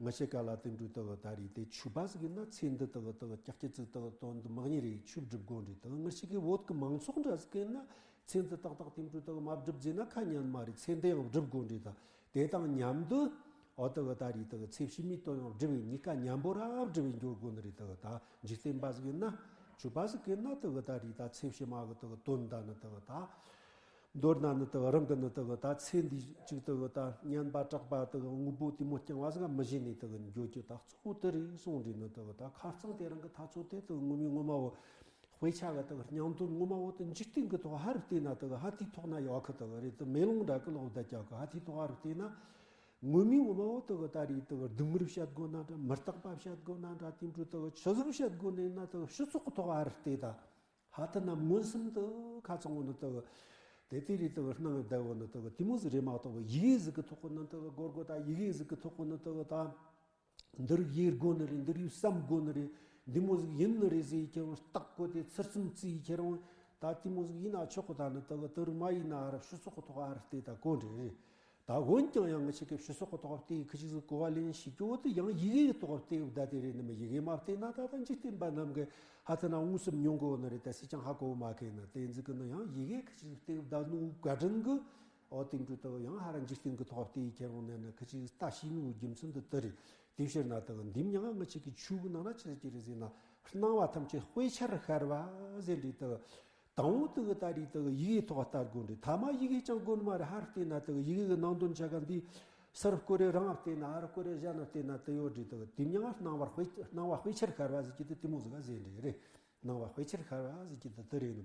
ང་ཆེ་ག་ལ་དེ་འདྲ་དག་ད་རེས་དེ་ཆོས་པ་ཟིག་ཡིན་ན། ཚེ་འདི་དག་དག་ཀྱག་ཀྱི་ཚིག་དག་དོན་འདི་མ་གཉེར་རེ་ཆོས་སྒྲུབ་དགོས་འདྲ་དག། ང་ཆེ་གི་བོད་ཀྱི་མང་ཚོགས་འདྲ་ཟིག་ཡིན་ན། ཚེ་འདི་ཏག་ཏག་དེ་འདྲ་དག་མ་སྒྲུབ་ཟེར་ན་ཁ་ཉན་མ་རེད། ཚེ་འདི་ཡང་སྒྲུབ་དགོས་འདྲ་དག། དེ་དང་མཉམ་དུ་འོ་དག་ད་རེས་དག་ཚེ་ཕྱི་མའི་དོན་ཡང་སྒྲུབ་པའི། གཉིས་ཀ་མཉམ་པོ་ར་སྒྲུབ་པའི་འགྱོ་དགོས་ནི་རེད། དག་ད་འཇིག་རྟེན་པ་ཟིག་ཡིན་ན། ཆོས་པ་ཟིག་ཡིན་ན་དག་ད་རེས་ད་ཚེ་ཕྱི་མ་གི་དག་དོན་ད་ནི་དག་ད་མདོར་ན་ནི་དག་རང་གི་ནི་དག་ད་ཚེ་འདི་ཅིག་དག་ད་ཉམས་པ་དྲག་པ་དག་དངོས་པོ་དེ་མོ་རྐྱང་བ་ཟིག་མི་བྱེད་ནས་དག་འགྱོ་རྒྱུ་ད་གཙོ་བོ་དེ་རེད་གསུངས་འདྲ་ནི། དག་ད་ཁ་རྩང་དེ་རིང་གི་ཐག་ཚོད་དེ་དག་ངོ་མའི་ངོ་མ་བོ། དཔེ་ཆ་གི་དག་སྙིང་དོན་ངོ་མ་བོ་དེ་འཇིག་རྟེན་གི་ཐོག་ཧར་བལྟས་ན་དག་ཧ་ཐིའི་ཐོག་ན་ཡོད་གི། དག་རེད་དེ་མེ་ལོང་འདྲ་གི་ལོག་བསྡད་ཀྱག་གི། ཧ་ཐིའི་ཐོག་ཧར་བལྟས་ན། ངོ་མའི་ངོ་མ་བོ་དག་ད་རེས་དག་སྡུག་བསྔལ་བཤད་དགོས་ན་འདྲ། མི་རྟག་པ་བཤད་དགོས་ན་འདྲ། དེ་འདྲ་དག་ཆི་ཟིག་བཤད་དགོས་ནས་ན། དག་སྤྱི་ཚོགས་གི་ཐོག་ཧར་བལྟས་ད། ཧ་ཐི་ན་མངོན་སུམ་དུ་ཁ་ཚང་བོ་ནི་དག་དེ་དེ་རེད། དག་སྣང་བསྡད་བོ་ནི་དག་དེ་མོ་ཟིག་རེད་མ་གཏོགས། ཡི་གེ་ཟིག་གི་ཐོག་གི་ནི་དག་སྒོར་སྒོར་ད་ཡི་གེ་ཟིག་གི་ཐོག་གི་ནི་དག་ད། འདི་རིགས་ཡེད་དགོས་ནི་རེད། འདི་རིགས་བསམ་དགོས་ནི་རེད། འདི་མོ་ཟིག་ཡིན་ནི་རེད་ཟེར་ཁྱེར་རུང་བརྟག་བཀོད་དེ་ཚུལ་གསུམ་བརྩིས་ཁྱེར་རུང་། ད་དེ་མོ་ཟིག་ཡིན་ན་ཆོག་གི། ད་ནི་དག་དེ་རིགས་མ་ཡིན་ན་ཨ་ར་སྤྱི་ཚོགས་གི་ཐོག་ཨ་ར་བལྟས་ད་གོ་འདྲ་རེད། ད་འོན་ཀྱང་ཡང་ངི་ཆེ་གི་སྤྱི་ཚོགས་གི་ཐོག་བལྟས་ཁི་ཅིག་ཟིག་གོ་བ་ལེན་ཤེས་རྒྱུ་བོ་དེ་ཡང་ཡི་གེ་གི་ཐོག་བལྟས་བསྡད་དེ་རེད། ནི་མི་ཡི་གེ་མ་བལྟས་ན་ད་ད་འཇིག་རྟེན་པ་རྣམས་གི་ཧ་ཐི་ན་མངོན་སུམ་མྱོང་གོ་ནི་རེད། ད་སྲིད་ཀྱང་ཧ་གོ་མ་ཁེ་ན། དེ་ཟིག་གི་ནི་ཡང་ཡི་གེ་ཁི་ཅིག་བལྟས་བསྡད་ནོ་བཀའ་དྲིན་གི། འོ་དེ་འདྲ་དག་ཡང་ཧ་ར་འཇིག་རྟེན་གྱི་ཐོག་བལྟས་ཡི་ཁྱེར་འོང་ནས་ནི་ཁི་ཅིག་ལྟ་ཤེས་ནོ་རྒྱུ་མཚན་འདི་དེ་རེད། དེའི་ཕྱིར་ན་དག་འདི་མྱང་ང་ཅིག་གི་ཆོས་གི་ནང་ན་ཆི་ཟེར་གྱི་རེད་ཟེར་ན། སྣང་བ་ཐམས་ཅད་དཔེ་ཆར་ཤར་བ་ཟེར་འདྲ་དག། དང་པོ་དག་ད་རེས་དག་ཡི་གེའི་ཐོག་ལྟ་དགོས་འདྲ། ཐ་མ་ཡི་གེ་ཅང་དགོས་ནི་མ་རེད། ཧར་བལྟས་ན་དག་ཡི་གེ་གི་ནང་དོན་ཆ་ག་འདི་སར་བཀོད་རེ་རང་བལྟས་ན། ཧར་བཀོད་རེ་གཞན་ན་བལྟས་ན་དེ་ཡོད་འདྲ་དག། དེ་མྱང་ང་སྣང་བར་དཔེ་སྣང་བ་དཔེ་ཆར་ཤར་བ་ཟེར་གྱི་དེ་དེ་མོ་ཟིག་ག་ཟེར་འདྲ་རེད། སྣང་བ་དཔེ་ཆར་ཤར་བ་ཟེར་གྱི་དེ་དེ་རེད།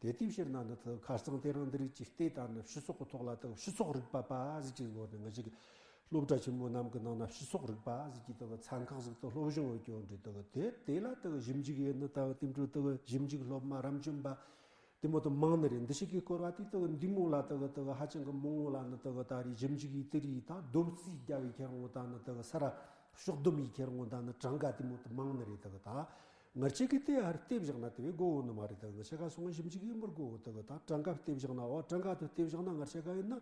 དེ་དེའི་ཕྱིར་ན་འདི་དག་ཁ་རྩང་དེ་རིང་འདི་རིགས་ཀྱི་ལྟས་དང་ནི་སྤྱི་ཚོགས་ཀྱི་ཐོག་ལ་དག་སྤྱི་ཚོགས་རིག་པ་པ་ཟེར་གྱི་སྐོར་ནས། ང་ཅིག་སློབ་གྲྭ་ཆེན་མོ་རྣམས་ཀྱི་ནང་ན་སྤྱི་ཚོགས་རིག་པ་ཟེར་གྱི་དག་ཚན་ཁག་ཟིག་དང་སློབ་སྦྱོང་ཡོད་ཀྱི་འདྲ་དག། དེ་དེ་ལ་དག་ཞིབ་འཇུག་ཡེད་ནི་དག་དེ་འདྲ་དག་ཞིབ་འཇུག་སློབ་མ་རབ་འབྱམས་པ་དེ་མོ་དང་མང་ནི་རེད། འདི་ཞིག་གི་སྐོར་བ་དེ་དག་འདི་མོ་ལ་དག་དག་ཧ་ཅང་གི་མང་བོ་ལ་ནི་དག་ད་རེས་ཞིབ་འཇུག་ཡེད་དེ་རེད། ད་སྡོམ་རྩིས་རྒྱབ་བའི་ཁྱེར་འོང་ད་ནི་དག་ས་ར་ཕྱོགས་བསྡོམས་ཡེད་ཁྱེར་འོང་ད་ནི་གྲངས་ཀ་དེ་མོ་དང་མང་ནི་རེད། དག་ད་ངར་ཆེ་གི་དེ་ཧར་བལྟས་བཞག་ན་དེ་བས་དགོས་འོ་ནི་མ་རེད། དག་ངར་ཆེ་ག་སོང་ཞིབ་འཇུག་ཡེད་མི་དགོས། དག་ད་གྲངས་ཀ་བལྟས་བཞག་ན། འོ་གྲངས་ཀ་དེ་བལྟས་བཞག་ན་ངར་ཆེ་ག་ཡིན་ན།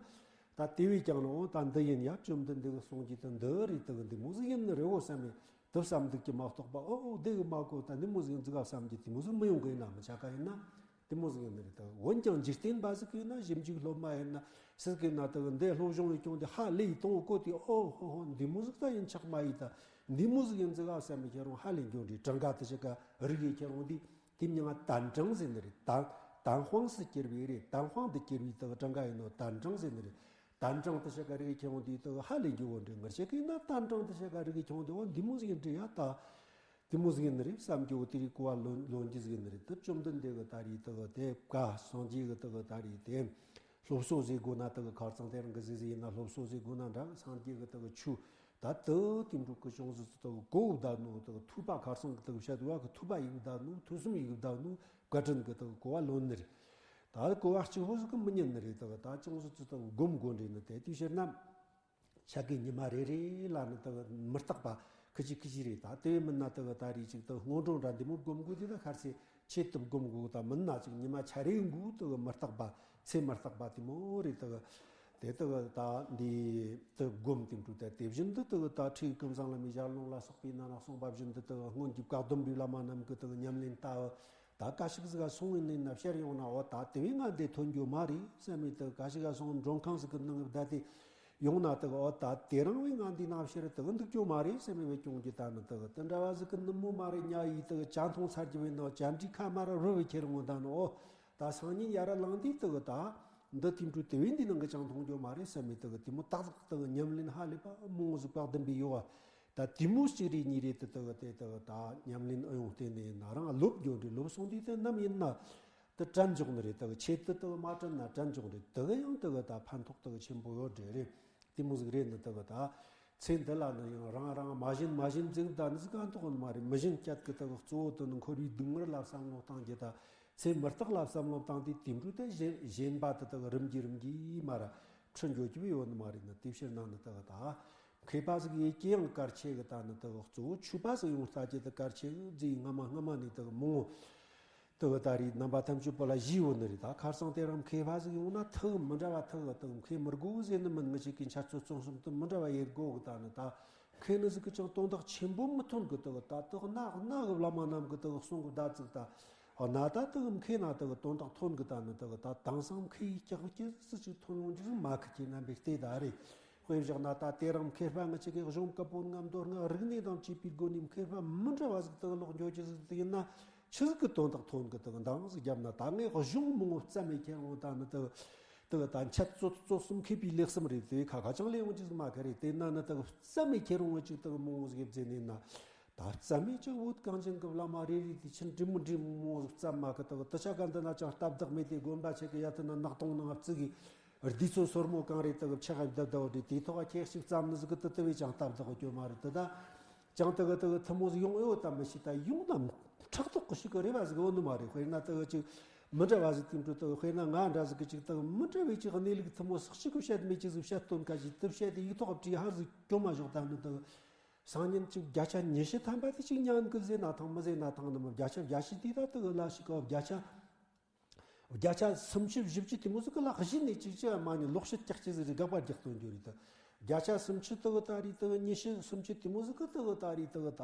ད་དེ་བས་ཀྱང་ནི་འོ་ད་འདི་ཡིན་ཡ། བཅོམ་ལྡན་འདས་གི་གསུང་གི་དེ་འདི་རེད། དག་འདི་མོ་ཟིག་ཡིན་ནི་རེད་འོ་བསམ་མེད་དུ་བསམ་འདུག་གི་མ་གཏོགས་པ། ཨོ་ཨོ་དེ་གི་མ་གོ་ད་འདི་མོ་ཟིག་ཡིན་ཟིག་ག་བསམ་གི་དེ་མོ་ཟིག་མི་ཡོང་གི་ཡིན་ན། མི་ཆ་ག་ཡིན་ན་དེ་མོ་ཟིག་ཡིན་ནི་རེད། ད་འོན་ཀྱང་འཇིག་རྟེན་པ་ཟིག་ཡིན་ན། ཞིབ་འཇུག་སློབ་མ་ཡིན་ན། སྲིད་གི་ན་དག་འདི་སློབ་སྦྱོང་ཡི་ཀྱང་དེ་ཧ་ལས་ཡི་གཏོང་གོ་དེ། ཨོ་ཧོ་ཧོ་འདི་མོ་ཟིག་ད་ཡིན་ཆགས་མ་ཡི་ད་འདི་མོ་ཟིག་ཡིན་ཟིག་ག་བསམ་མི་ཁྱེར་རུང་ཧ་ལས་འགྱོ་འདྲ། གྲངས་ཀ་དེ་ཆ་ག་རིག་ཡི་ཁྱེར་རུང་དེ། དེ་མྱང་ང་དན་གྲངས་ཟེར་ནི་རེད། དན་དན་དཔང་སུ་གྱུར་པའི་རེད། དན་དཔང་དུ་གྱུར་པའི་དག་གྲངས་ཀ་ཡིན་ནོ། དན་གྲངས་ཟེར་ནི་རེད། དན་གྲངས་དུ་ཆ་ག་རིག་ཁྱེར་འོང་དེ་དག་ཧ་ལས་འགྱོ་འོ་འདྲ། ངར་ཆེ་གི་ན་དན་གྲངས་དུ་ཆ་ག་རིག་ཁྱེར་འོང་དེ་འོ་འདི་མོ་ཟིག་ཡིན་འདྲ་ཡ། ད་དེ་མོ་ཟིག་ཡིན་ནི་རེད་བསམ་རྒྱུ་དེ་རིགས་གོ་བ་ལོན་ལོན་རྒྱུ་ཟིག་ཡིན་ནི་རེད། དེ་བཅོམ་ལྡན་འདས་གི་ད་རེས་དག་དེ་བཀའ་སངས་རྒྱས་གི་དག་ད་རེས་དེ། སློབ་གསོ་ཟེར་དགོས་ན་དག་ཁ་རྩང་དེ་རིང་གི་ཟེར་ཟེར་ཡིན་ན། སློབ་གསོ་ཟེར་དགོས་ན་འདྲ། སངས་རྒྱས་གི་དག་ཆོས་ད་དུ་དེ་འགྲུབ་གི་ཅུང་ཟད་དག་གོ་བསྡད་ནོ། དག་ཐོས་པ་ཁ་རྩང་གི་དག་བཤད་བ་གི་ཐོས་པ་ཡིག་བསྡད་ནོ། ཐོས་བསམ་ཡིག་བསྡད་ནོ། བཀའ་དྲིན་གི་དག་གོ་བ་ལོན་ནི་རེད། ད་གོ་བ་གཅིག་པོ་ཟིག་གི་མི་ཉན་ནི་རེད། དག་ད་ཅུང་ཟད་དག་སྒོམ་དགོས་འདྲ་ནི། དེ་དེའི་ཕྱིར་ན། ཆ་གི་ཉི་མ་རེ་རེ་ལ་ནི་དག་མི་རྟག་པ་ཁི་ཅིག་ཁི་ཅིག་རེད། ད་དེ་བས་མིན་ན་དག་ད་རེས་ཅིག་དག་སྔོན་འགྲོ་འདྲ་འདི་མོ་སྒོམ་དགོས་དེ་ད་ཁར་སེ་ཆེད་དུ་སྒོམ་དགོས། ད་མིན་ན་ཅིག་ཉི་མ་ཆ་རེ་དགོས་དག་མི་རྟག་པ་ཚེ་མི་རྟག་པ་དེ་མོ་རེད། དག་དེ་དག་ད་འདི་དག་སྒོམ་དེ་འགྲོ། ད་དེ་བཞིན་དུ་དག་ད་ཁྲིད་ཀུན་བཟང་བླ་མའི་ཞལ་ལུང་ལ་སོགས་པའི་ནང་ན་གསུངས་པ་བཞིན་དུ་དག་སྔོན་གྱི་བཀའ་གདམས་པའི་བླ་མ་རྣམས་ཀྱི་དག་ཉམས་ལེན་ལྟ་བུ། ད་ག་ཞིག་ཟིག་ག་སོང་ཡིན་ན་ཕྱིར་ཡོང་ན། འོ་ད་དེ་བས་ང་འདི་ཐོན་རྒྱུ་མ་རེད་བསམ་མི་དག། ག་ཞིག་ག་སོང་མགྲོན་ཁང་ཟིག་གི་ནང་བསྡད་དེ་ཡོང་ན་དག། འོ་ད་དེ་རིང་བས་ང་འདི་ནང་ཕྱིར་དག་འདུག་རྒྱུ་མ་རེད་བསམ་མི་བས་ཀྱང་གི་ད་ནི་དག་དེ་འདྲ་བ་ཟིག་གི་ནུབ་མོ་མ་རེད། ཉལ་ཡི་དག་ཇ་འཐུང་ཚར་རྒྱུ་བས་ནོ། ཇ་འདྲི་ཁ་མ་ར་རོལ་བས་ཁྱེར་འོང་ད་ནི། འོ་ད་སང་ཉིན་ཡར་ལངས་དུས་དག་ད་འདི་དེ་འདྲ་དེ་བས་འདི་ནང་གི་ཇ་འཐུང་རྒྱུ་མ་རེད་བསམ་མི་དག། དེ་མོ་ཏག་ཏག་དག་ཉམས་ལེན་ཧ་ལས་པ་མང་ཟིག་བཀག་ལྡན་པའི་ཡོད་བ། ད་དེ་མོ་གཅིག་རེ་གཉིས་རེ་དེ་དག་དེ་དག་ད་ཉམས་ལེན་ཨེ་ཡོང་བལྟས་ནས་ན་རང་ལོབས་འགྱོ་འདྲ། ལོབས་སོང་དུས་དེ་ནམ་ཡིན་ན། དེ་དྲན་འཇོག་ནི་རེད། དེ་གི་ཆེད་དུ་དེ་གི་མ་དྲན་ན་དྲན་འཇོག་རེད། དེ་གི་ཡང་དེ་གི་ད་ཕན་ཐོགས་དེ་གི་ཆེན་པོ་ཡོད་རེད། རེད། དེ་མོ་ཟིག་རེད། ནི་དེ་གི་ད་ཚེ་འདི་ལ་ནི་ཡང་རང་རང་མ་བྱིན་མ་བྱིན་ཟིག་ད་ནི་ཟིག་ག་འདུག་ནི་མ་རེད། མི་བྱིན་སྐྱེད་གི་དེ་གི་གཙོ་བོ་དེ་ནི་འཁོར་བའི་སྡུག་བསྔལ་ལ་བསམ་བློ་བཏང་རྒྱུ་ད། ཚེ་མི་རྟག་ལ་བསམ་བློ་བཏང་དུས་དེ་འཕྲོ་དེ་བྱིན་བྱིན་པ་དེ་དེ་གི་རིམ་གྱིས་རིམ་གྱིས་མ་ར་འཕྲོད་འགྱོ་རྒྱུ་ཡོད་ནི་མ་རེད། ནི་དེ་ཕྱིར་ན་ནི་དེ་གི་ད་མཁས་པ་ཟིག་ཡེ་གི་ཡང་གལ་ཆེ་གི། ད་ནི་དེ་གི་གཙོ་བོ་ཆོས་པ་ཟིག་ཡོང་ལྟ་རྒྱུ་དེ་གལ་ཆེ་གི་ཟིག་སྔ་མ་སྔ་མ་ནས་དེ་གི་མང་བོ། དེ་གི་ད་རེས་རྣམ་པ་ཐམས་ཅད་པོ་ལ་ཞུས་ཡོད་ནི་རེད། ད་ཁ་སང་དེ་རིང་མཁས་པ་ཟིག་ཡོང་ན་ཐུགས་མི་འདྲ་བ་ཐུག་གི། དེ་མཁས་མི་དགོས་ཟེར་ནི་མིན། ངི་ཞིག་གི་འཆད་རྩོད་རྩོམ་གསུམ་དེ་མི་འདྲ་བ་ཡེད་དགོས་གི། ད་ནི་ད་མཁས་ནི་ཟིག་གི་ཅང་དོན་དག་ཆེན་པོ་མི་ཐོན་གི། དེ་གི་ད་དེ་གི་གནའ་གནའ་གི་བླ་མ་རྣམས་གི་དེ་གི་གསུང་གི་བརྡ་ཙིག་ད་ཨ་ན་ད་དེ་གི་མཁས་ན་དེ་གི་དོན་དག་ཐོན་གི། ད་ནི་དེ་གི་ད་དེང་སང་མཁས་ཡི་སྐྱག་གི་ཅི་ཟིག་ཅིག་ཐོན་ཡོང་རྒྱུ་ཟིག་མ་ཁི་ཁྱེད་རྣམ་པའི་ལྟས་ད་རེད། དཔེ་བཞག་ན་ད་དེ་རིང་མཁས་པ་ང་ཅིག་གི་གཞུང་བཀའ་པོད་ལྔ་མདོ་ལྔ་རིག་གནས་དང་བཅས་པའི་སྒོ་ནས་མཁས་པ་མི་འདྲ་བ་ཟིག་དག་ལོག་འགྱོ་རྒྱུ་ཟིག་དེ་ཡིན་ན་ཆི་ཟིག་གི་དོན་དག་ཐོན་གི། དག་འདང་ཟིག་བརྒྱབ་ན། ད་ངས་གཞུང་མང་བོ་བརྩམས་མེད་ཁྱེར་འོང་། ད་ནི་དག་དག་ད་འཆད་རྩོད་རྩོད་གསུམ་མཁས་པའི་ལེགས་སམ་རེད། དེ་ཁ་ཁ་ཅང་ལས་འོང་རྒྱུ་ཟིག་མ་གི་རེད། དེ་ན་ནི་དག་བརྩམས་མེད་ཁྱེར་འོང་བ་ཅིག་དག་མང་བོ་ཟིག་བརྩིས་ནས་ན། ད་བརྩམས་མེད་ཀྱང་བོད་གངས་ཅན་གི་བླ་མ་རེ་རེ་དེ་ཆི་འདྲི་མི་འདྲི་མང་བོ་ཟིག་བརྩམས་མ་གི། དག་དུ་ཆ་ག་འདི་ན་ཅང་སྟབས་བདག་མེད། དེ་དགོན་པ་ཆེ་གི་ཡ་ཐི་ན་ནག་དོང་ནང་བརྩི་གི། རྡུལ་ཚོན་སོར་མོ་གང་རེ་དག་ཕྱག་ག་བརྡབ་བརྡབ་རེ་དེ་ཐོག་ཁྱེད་ཞིག་བརྩམས་ནི་ཟིག་གི་དུ་དུ་བས་ཅང་སྟབས་བདག་གི་སྐྱོ་མ་རེད། དུ་ད་ཅང་དུ་གི་དུ་གི་ཐུ་མོ་ཟིག་ཡོང་ཨེ་ཡོད་ད་མི་ཤེས། ད་ཡོང་ན་ཕྲག་དོག་གི་ཞིག་གི་རེ་བ་ཟིག་ཡོད་ནི་མ་རེད། དཔེར་ན་དུ་གི་ཅིག་མི་འདྲ་བ་ཟིག་དེ་འཕྲོ་དུ་གི་དཔེར་ན་ང་འདྲ་ཟིག་གི་ཅིག་དུ་གི་མི་འདྲ་བའི་ཅིག་གནས་ལུགས་ཐུ་མོ་སོགས་ཞིག་གི་བཤད་མེད་ཅིག་ཟིག་བཤད་སྟོན་ཁ་ཞིག་དུ་བཤད་དེ་ཡིག་ཐོག་བྲིས་ཧར་ཟིག་སྐྱོ་མ་ཞོག་ད་ནི་དུ་གི་སང་ཉིན་ཅིག་བརྒྱ་ཆ་ཉི་ཤུ་ཐམ་པ་དེ་ཅིག་ཉན་གི་ཟེར་ན་ཐང་མི་ཟེར་ན་ཐང་ནི་མི། བརྒྱ་ཆ་བརྒྱད་ཅུ་དེ་ད་དུ་གི་ལ་ཞིག་གི་བརྒྱ་ཆ། བརྒྱ་ཆ་སུམ་ཅུ་བཞི་བཅུ་དེ་མོ་ཟིག་གི་ལ་གཞི་ནས་ཅིག་ཅི་ཡང་མ་ཉན་ལོག་བཤད་ཀྱག་ཅི་ཟིག་རེད། དགག་པ་རྒྱག་སྟོན་རྒྱུ་རེད་དོ། བརྒྱ་ཆ་སུམ་ཅུ་དེ་གི་ད་རེད་དོ། ཉི་ཤུ་སུམ་ཅུ་དེ་མོ་ཟིག་གི་དེ་གི་ད་རེད་དོ། ད་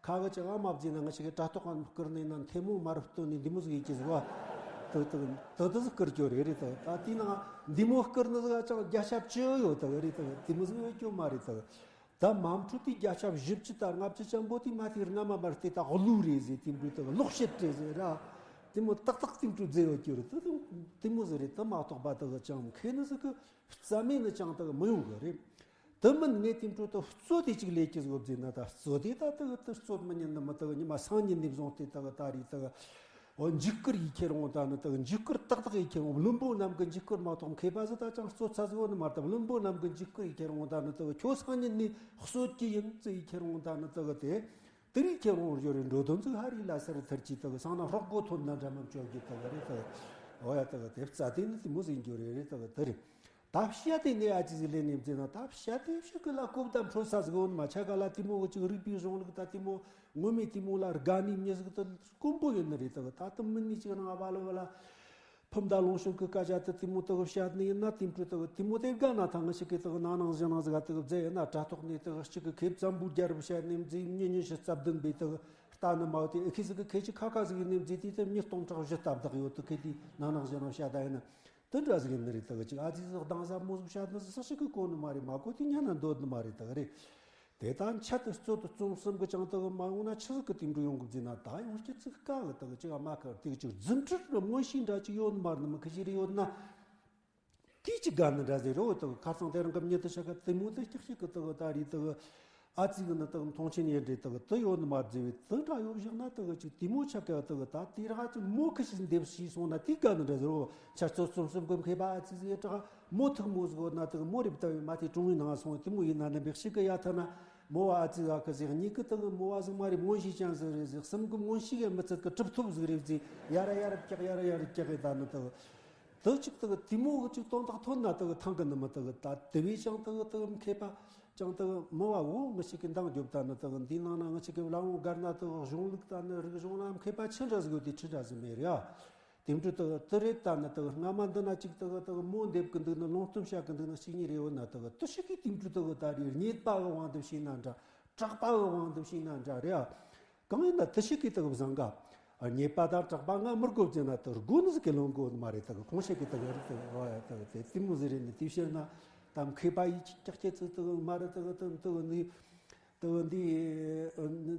ཁ་གི་ཅི་ཨ་མ་བརྫིས་ན་ང་ཞིག་གི་དྲ་ཐོག་ག་བསྐུར་ནས་ན་ཐལ་མོ་དམར་བཏོན་ནས་འདི་མོ་ཟིག་ཡིན་གྱི་ཟིག་བ། དེ་དེ་དེ་དེ་ཟིག་བསྐུར་རྒྱུ་རེད། རེད་དོ། ད་དེ་ནང་འདི་མོ་བསྐུར་ནི་ཟིག་ཅང་བརྒྱ་ཆ་བཅུ་ཡོད་དོ། རེད་དོ། དེ་མོ་ཟིག་ཡོད་རྒྱུ་མ་རེད་དོ། ད་མ་འཕྲོད་དེ་བརྒྱ་ཆ་བཞི་བཅུ་དང་ལྔ་བཅུ་ཅན་པོ་དེ་མ་དེ་རྔ་མ་མར་དེ་ད་གླུ་རེད་ཟེར། དེ་འདྲ་དག་ལོག་བཤད་རེད་ཟེར་ར། དེ་མོ་ཏག་ཏག་དེ་འདྲ་མཛད་ཡོད་རྒྱུ་རེད། དེ་དེ་མོ་ཟིག་རེད། དེ་མ་གཏོགས་པ་དག་ཅང་མཁས་ནི་ཟིག་གི་རྩ་མེད་ནི་ཅང་དག་མི་ཡོང་གི་རེད། དེ་མིན་ངས་དེ་འདྲ་དག་རྩོད་དེ་ཅིག་ལས་ཀྱི་བཟོ་བཟོས་ན། ད་རྩོད་དེ་ད་དག་དེ་རྩོད་མི་ཉན་ནི་མི་དག་ཉི་མ་སང་ཉིན་ནས་བཟུང་སྟེ་དག་ད་རེད་དག་འོ་འཇིགས་སྐུལ་ཡེ་ཁྱེར་འོང་། ད་ནི་དག་འཇིགས་སྐུལ་ཏག་ཏག་ཡེ་ཁྱེར་འོང་། བླུན་པོ་རྣམས་ཀྱི་འཇིགས་སྐུལ་མ་གཏོགས་མཁས་པ་ཟིག་ད་ཅང་རྩོད་ཚ་ཟིག་ཡོད་ནི་མ་རེད། ད་བླུན་པོ་རྣམས་ཀྱི་འཇིགས་སྐུལ་ཡེ་ཁྱེར་འོང་། ད་ནི་དག་ཁྱོད་སང་ཉིན་ནས་རྩོད་ཀྱི་ཡིན་ཟེར་ཡེ་ཁྱེར་འོང་། ད་ནི་དག་དེ་དེ་རིགས་ཁྱེར་འོང་རྒྱུ་རེད། འགྲོ་དོན་ཚིག་ཧ་རི་ལ་སར་ཐར་གྱི་དག་སང་ན་ཧྲོག་གོ་ཐོན་ན་འདྲ་མམ་ཅོག་གི་དག་རེད་དག་འོ་ཡ་དག་དེ་རྩ་དེ་ནི་དེ་མོ་ཟིག་ཡིན་རྒྱུ་རེད། རེད་དག་དེ་རེད། ད་བཤད་དེ་ནས་ཨ་ཅི་ཟིག་ལས་ནས་བརྩིས་ན། ད་བཤད་དེ་ཞིག་གི་ལ་གོ་བརྡ་འཕྲོད་ས་ཟིག་ཡོད་ནི་མ། ཆ་ག་ལ་དེ་མོ་གི་ཅིག་རིག་པའི་གཞུང་ལུགས་ད་དེ་མོ་ངོ་མས་དེ་མོ་ལ་དགའ་ནི་མྱི་ཟིག་ད་དཀོན་པོ་ཡོད་ནི་རེད། ད་ད་དུ་མི་ནི་ཅིག་ནང་བ་ལ་བ་ལ་ཕུམ་ད་ལོངས་སྤྱོད་ཀྱི་སྐད་ཆ་ད་དེ་མོ་ད་བཤད་ནི་ཡིན་ན། དེ་འཕྲོ་ད་དེ་མོ་དེ་དགའ་ན་ཐང་ཞིག་གི་ད་ནང་ནང་བཞིན་ནང་ཟིག་ད་བརྫེ་ཡིན་ན། དྲ་ཐོག་ནས་ད་གཅིག་གི་ཁེབས་ཙམ་བུ་རྒྱལ་རབས་བཤད་ནི་མཛེས། མྱི་ཉི་ཤུ་རྩ་བདུན་པའི་ད་ལྟ་ནི་མ་བོ་དེ་ཨེ་ཁི་ཟིག་གི་ཁེ་ཅིག་ཁ་ཁ་ཟིག་ཡིན་ནི་མཛེས། དེ་ད་མྱི་སྟོང་ཕྲག་བཞི་ལྟ་བདག་ཡོད་དུ་ཁེ་དེ་ནང་ནང་བཞིན་ནང་བཤད་ད་ཡིན་ན། དེ་འདྲ་ཟིག་ཡིན་ནི་རེད། དག་ཅིག་ཨ་ཙི་ཟིག་གདངས་ས་མོ་ཟིག་བཤད་ནི་ཟིག་ཞིག་གི་གོ་ནི་མ་རེད། མ་གོ་དེ་ཉན་ན་འདོད་ནི་མ་རེད། དག་རེད། དེ་ད་འཆད་དེ་རྩོད་དེ་རྩོམ་གསུམ་གི་ཅང་དག་མ་ཡོང་ན་ཆི་ཟིག་གི་དེ་འདྲ་ཡོང་གི་བཟླས་ན། ད་ཡོང་སྐྱིད་ཅིག་དཀའ་གི། དག་ཅིག་ཨ་མ་ཁར་དེ་ཅིག་རྫུ་འཕྲུལ་ར་མངོན་ཤེས་འདྲ་ཅིག་ཡོད་ནི་མ་རེད། ནི་མི་ཁི་ཞིག་རེ་ཡོད་ན། དེ་ཅིག་དགའ་ནི་འདྲ་ཟེར་རོ། དག་ཁ་སང་དེ་རིང་གི་མྱི་དེ་ཆ་ག་དེ་མོ་དེ་སྐྱག་སྐྱག་གི་དག་ད་རེད་དག་ཨ་ཙི་གི་ནི་དག་མཐོང་ཆེན་ཡིན་རེད། དག་དེ་ཡོད་ནི་མ་བརྫི་བས་དེ་འདྲ་ཡོད་བཞག་ན། དག་ཅིག་དེ་མོ་ཆ་ག་དག་ད་དེ་ར་ཅིག་མོ་ཁི་ཞིག་འདེབས་ཤེས་སོང་ན་དེ་དགའ་ནི་འདྲ་ཟེར་རོ། ཆ་ཚོད་རྩོམ་གསུམ་གི་མཁས་པ་ཨ་ཙི་ཟིག་ཡོད་དྲག་མོ་ཐུག་མོ་ཟིག་ཡོད་ན་དག་མོ་རེ་བལྟ་བས་མ་དེ་གྲོང་བའི་ནང་སོང་། དེ་མོ་ཡིན་ན་ནི་འབེག་ཤིག་གི་ཡ་ཐ་ན་མོ་བ་ཨ་ཙི་ཨ་ཁི་ཟིག་གཉིས་ཀི་དག་མོ་བ་ཟིག་མ་རེད། མངོན་ཤེས་ཅན་ཟིག་རེད་ཟིག་གསུམ་གི་མངོན་ཤེས་གི་མི་ཚད་གི་གྲུབ་ཐོབ་ཟིག་རེད་ཟིག་ཡ་ར་ཡ་ར་ཀྱག་ཡ་ར་ཡ་ར་ཀྱག་གི་ད་ནི་དག་དེ་གཅིག་དག་དེ་མོ་གི་གཅིག་དོན་དག་ཐོན་ན་དག་ཐང་གི་ནི་མི་དག་ད་དེ་བས་ཀྱང་དག་དག་མཁས་པ་ཀྱང་དག་མི་བ་འོ་ངི་ཞིག་གི་འདང་རྒྱོབ་ད་ནི་དག་འདི་ནང་ན་ངི་ཞིག་གི་བླ་འོང་སྒར་ན་དག་གཞུང་ལུགས་ད་ནི་རིག་གཞུང་ན་མཁས་པ་ཆི་འདྲ་ཟིག་ཡོད་དེ་ཆི་འདྲ་ཟིག་མེད་རེད་ཨ། དེ་འདྲ་དག་དེ་རེད། ད་ནི་དག་སྔ་མ་འདི་ན་གཅིག་དག་དག་མོ་འདེབས་གི་འདུག་ནི་ལུང་སྟོན་བྱ་གི་འདུག་ནི་གཅིག་གཉིས་རེ་ཡོད་ན་དག་དེ་ཞིག་གི་དེ་འདྲ་དག་ད་རེད། རྙེད་པ་གི་དབང་དུ་བྱས་ན་འདྲ། གྲགས་པ་གི་དབང་དུ་བྱས་ན་འདྲ་རེད་ཨ། གང་ཡིན་ན་དེ་ཞིག་གིས་དག་བཟང་ག་རྙེད་པ་དང་གྲགས་པ་ང་མི་དགོས་ཟེར་ན་དག་དགོས་ནི་ཟིག་གི་ལོང་དགོས་ནི་མ་རེད། དག་གང་ཞིག་གིས་དག་རེད། དག་ཨོ་ཡ་དག་དེ་དེ་མོ་ཟིག་རེད། ནི་དེ་བཤད་ན་ད་མཁས་པ་ཡིས་ཀྱག་ཀྱག་ཚིག་དག་མ་རེད། དག་དག་དག་འདི་དག་འདི་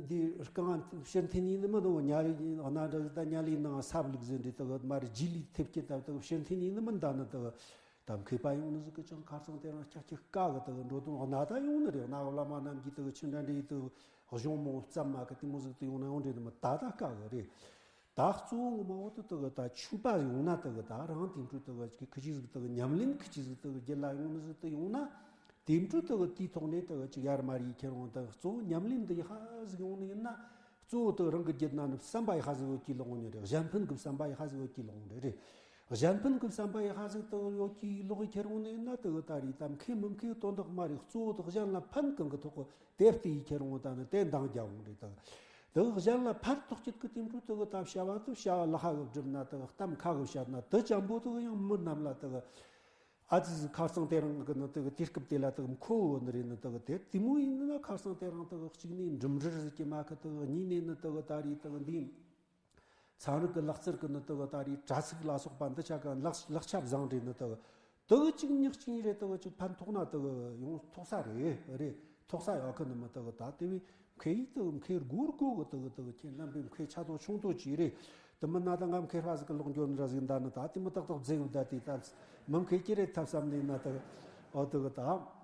འདི་རྐང་ཕྱིར་འཐེན་ཡིན་ནི་མི་འདུག་ཉ་རིགས་ཡིན་ན་འདྲ་ཟིག་ད་ཉ་ལི་ནང་སབ་ལུག་ཟིན་འདྲི་དག་མ་རེད། རྗེས་ལུས་ཐེབས་ཀྱི་ད་དག་ཕྱིར་འཐེན་ཡིན་ནི་མི་འདའ་ནི་དག་ད་མཁས་པ་ཡོང་ནི་ཟིག་གི་ཅང་ཁ་སང་དེ་རང་ཀྱག་ཀྱག་དཀའ་གི། དེ་གི་འགྲོ་དོན་གནའ་ད་ཡོང་ནི་རེད། གནའ་གི་བླ་མ་རྣམས་ཀྱིས་དེ་གི་ཆི་འདྲ་འདྲའི་དེ་གི་གཞུང་མང་བརྩམས་མ་གི་དེ་མོ་ཟིག་ཏུ་ཡོང་ན་ཡོང་འདྲེ་ནི་མི་ད་ད་དཀའ་གི་རེད། ད་གཙོ་བོ་ངོ་མ་བོ་དེ་དེ་གི་ད་ཆོས་པ་ཡོང་ན་དེ་གི་ད་རང་དེ་འཕྲོ་དེ་གི་ཅིག་ཁི་ཅིག་ཟིག་དེ་གི་ཉམས་ལེན་ཁི་ཅིག་ཟིག་དེ་གི་རྒྱུད་ལ་ཡོང་ནི་ཟིག་དེ་ཡོང་ན། དེ་འཕྲོ་དེ་གི་དེའི་ཐོག་ནས་དེ་གི་ཅིག་ཡར་མར་ཡེ་ཁྱེར་འོང་དེ་གི་གཙོ་བོ་ཉམས་ལེན་འདི་ཡག་པ་ཟིག་ཡོང་ནི་ཡིན་ན། གཙོ་བོ་དེ་གི་རང་གི་རྒྱུད་ན་ནི་བསམ་པ་ཡག་པ་ཟིག་ཡོད་ཀྱི་ལོག་ནི་རེད། གཞན་ཕན་གི་བསམ་པ་ཡག་པ་ཟིག་ཡོད་ཀྱི་ལོག་ནི་རེད། གཞན་ཕན་གི་བསམ་པ་ཡག་པ་ཟིག་དེ་གི་ཡོད་ཀྱི་ལོག་གི་ཁྱེར་འོང་ནི་ཡིན་ན། དེ་གི་ད་རེས་ད་མཁས་མི་མཁས་དོན་དག་མ་རེད། གཙོ་བོ་དེ་གི་གཞན་ལ་ཕན་གང་གི་ཐོག་གི་དེབ་དེ་ཡི་ཁྱེར་འོང་ད་ནི་དེ་འདང་རྒྱག་འོང་རེད་ད། དེ་གཞན་ལ་ཕན་ཐོགས་ཀྱི་གི་དེ་འཕྲོ་དེ་གི་ད་བྱ་བ་དེ་བྱ་བ་ལག་པ་གི་བསྒྲུབ་ན་དེ་གི་གཏམ་ཁ་གི་བཤད་ན་དེ་ཅན་པོ་དེ་གི་ཡང་མི་རྣམས་ལ་དེ་གི་ཨ་ཙི་ཁ་སང་དེ་རིང་གི་ནི་དེ་གི་དུས་སྐབས་དེ་ལ་དེ་གི་མཁོ་བོ་ནི་རེད་ནི། དེ་གི་དེ་དེ་མོ་ཡིན་ན་ཁ་སང་དེ་རིང་དེ་གི་གཅིག་ནས་འགྲིམ་འགྲུལ་ཟིག་གི་མ་ཁི། དེ་གི་གཉིས་ནས་ནི་དེ་གི་ད་རེས་དེ་གི་འདི། ཚན་རིག་གི་ལག་རྩལ་གི་ནི་དེ་གི་ད་རེས་དྲ་ཚིགས་ལ་སོགས་པ་འདི་ཆ་ག་ལག་ལག་ཆ་བཟང་རེད་ནི། དེ་གི་དེ་གི་གཅིག་ཉག་གཅིག་རེད། དེ་གི་གཅིག་ཕན་ཐོགས་ན་དེ་གི་ཡོང་ཐོགས་ས་རེད་རེད། ཐོགས་ས་ཡོད་གི་ནི་མི། དེ་གི་ད་དེ་བས་མཁས་ཡིན་དེ་གི་མཁས་དགོས་དགོས་གི། དེ་གི་དེ་གི་ཁྱེད་རྣམ་པས་མཁས་ཆ་དོ་ཆུང་དོ་ཅིག་རེད། དེ་མིན་ན་ད་ང་མཁས་པ་ཟིག་གི་ལོག་འགྱོ་ནི་ར་ཟིག་འདའ་ནི། ད་དེ་མོ་ཏག་ཏག་བརྫེ་གི་བསྡད་དེ་ད་མི་མཁས་ཀྱི་རེད་ཐབས་བསམ་ནས་ན། དེ་གི་ཨོ་དེ་གི་ད་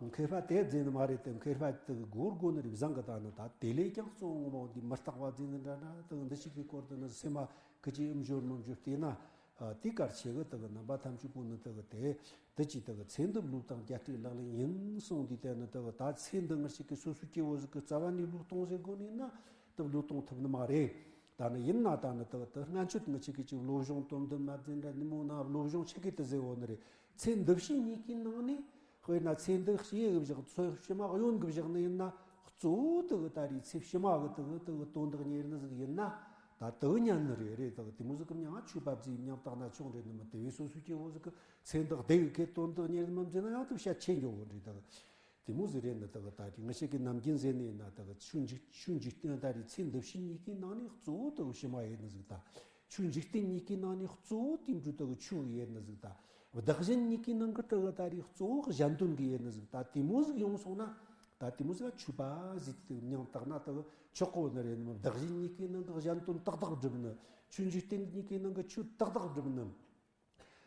མཁས་པ་དེ་བརྫེ་ནི་མ་རེད། དེ་མཁས་པ་དེ་གི་དགོས་དགོས་ནི་རེད། བཟང་གི། ད་ནི་ད་དེ་ལས་ཀྱང་གཙོ་བོ་ངོ་མ་འདི་མི་རྟག་པ་བརྫེ་ནི་འདྲ་འདྲ། དེ་གི་འདི་ཞིག་གི་སྐོར་དུ་ནི་སེམས་མ་ཁི་ཅིག་ཨེམ་འབྱོར་མི་འབྱོར་བལྟས་ན། ཨ། དེ་གལ་ཆེ་གི། དེ་གི་རྣམ་པ་ཐམས་ཅད་པོ་ནི་དེ་གི་དེ་དེ་ཅི་དེ་གི་ཚེ་འདི་བློས་བཏང་རྒྱ་སྐྱེད་ལག་ལེན་ཡིན་གསུངས་དུས། དེ་ནི་དེ་གི་ད་ཚེ་འདི་ངར་ཞིག་གི་སོ་སོའི་སྐྱེ་བོ་ཟིག་གི་རྩ་བ་ནས་བློས་གཏོང་ཟེར་དགོས་ནི་ན་དེ་བློས་གཏོང་ཐུབ་ནི་མ་རེད། ད་ནི་ཡིན་ན་ད་ནི་དེ་གི་དེ་སྔན་ཆད་ངི་ཆི་གི་ཅིག་བློ་སྦྱོང་དོན་བདུན་མ་ཟིན་འདྲ་ནི་མོ་ན་བློ་སྦྱོང་ཆི་གི་དེ་ཟེར་བོ་ནི་རེད། ཚེ་འདི་ཕྱི་གཉིས་ཀའི་ནང་ནས། དཔེར་ན་ཚེ་འདི་ཕྱི་ཡི་བཞག་ཚེ་ཕྱི་མ་གཡོན་གི་བཞག་ནི་ཡིན་ན། གཙོ་བོ་དེ་གི་ད་རེས་ཚེ་ཕྱི་མ་གི་དེ་གི་དེ་གི་དོན་དག་གཉེར་ནི་ཟིག་ཡིན་ན། ད་དེ་གི་ཉན་ནི་རེད་རེད། དེ་གི་དེ་མོ་ཟིག་གི་མྱང་ང་ཆོས་པ་བརྫིས་མྱང་བཏང་ན་ཆོག་རེད་ནི་མི། དེ་བས་སོ་སོའི་སྐྱེ་བོ་ཟིག་གི་ཚེ་འདི་བདེ་གི་ཁེ་དོན་དག་གཉེར་ནི་མི་འཛིན་ན་ཡང་དེ་བཤད་ཆེ་འགྱོ་གི་རེད། དེ་གི་དེ་མོ་ཟིག་རེད་ནི། དེ་གི་ད་རེས་ངི་ཆི་གི་ནམ་རྒྱུན་ཟེར་ནི་ཡིན་ན། དེ་གི་ཆོས་འཇིག་ཆོས་འཇིག་རྟེན་ད་རེས་ཚེ་འདི་ཕྱི་གཉིས་ཀའི་ནང་ནས་གཙོ་བོ་དེ་གི་ཕྱི་མ་ཡིན་ནི་ཟིག་ད། ཆོས་འཇིག་རྟེན་གཉིས་ཀའི་ནང་ནས་གཙོ་བོ་དེ་འདྲ་དེ་གི་ཆོས་གི་ཡེད་ནི་ཟིག་ད། བདག་གཞན་གཉིས་ཀའི་ནང་གི་དེ་གི་ད་རེས་གཙོ་བོ་གཞན་དོན་གི་ཡེད་ནི་ཟིག་ད། དེ་མོ་ཟིག་ཡོང་སོང་ན། ད་དེ་མོ་ཟིག་ཆོས་པ་ཟིག་དེ་མྱང་བཏང་ན་དེ་གི་ཆོག་གོ་ནི་རེད་ནི། བདག་གཞན་གཉིས་ཀའི་ནང་གི་གཞན་དོན་ཏག་ཏག་སྒྲུབ་ནི། ཆོས་འཇིག་རྟེན་གཉིས་ཀའི་ནང་གི་ཆོས་ཏག་ཏག་སྒྲུབ་ནི།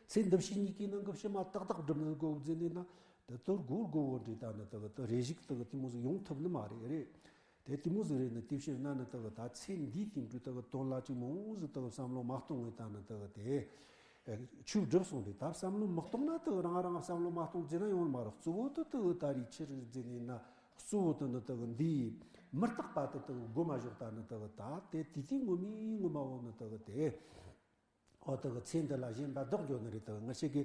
ཚེ་འདི་ཕྱི་གཉིས་ཀའི་ནང་གི་ཕྱི་མ་ཏག་ཏག་སྒྲུབ་ནི་དགོས་ཟེར་ནི་ན། དེ་དོར་དགོས་དགོས་བོ་འདྲི་ད་ནི་དེ་གི་དེ་རེ་ཞིག་དེ་གི་དེ་མོ་ཟིག་ཡོང་ཐུབ་ནི་མ་རེད་རེད། དེ་དེ་མོ་ཟིག་རེད་ནི། དེ་ཕྱིར་ན་ནི་དེ་གི་ད་ཚེ་འདིའི་དེ་འདྲ་དེ་གི་དོན་ལ་ཅིག་མོ་ཟིག་དེ་གི་བསམ་བློ་མ་གཏོང་ངེ་ད་ནི་དེ་གི་དེ་ཆོས་སྒྲུབ་སོང་རེད། ད་བསམ་བློ་མི་གཏོང་ན་དེ་གི་རང་རང་བསམ་བློ་མ་གཏོང་ཟེར་ན་ཡོང་ནི་མ་རེད། གཙོ་བོ་དེ་དེ་གི་ད་རེས་ཕྱིར་ཟེར་ནི་ན། གཙོ་བོ་དེ་ནི་དེ་གི་འདིའི་མི་རྟག་པ་དེ་དེ་གི་སྒོམ་མ་བཞག་ད་ནི་དེ་གི་ད་དེ་དེ་དེ་ངོ་མའི་ངོ་མ་བོ་ནི་དེ་གི་དེ། ཨོ་དེ་གི་ཚེ་འདི་ལ་ཞེན་པ་ལྡོག་འགྱོ་ནི་རེད། དེ་གི་ངི་ཆི་གི་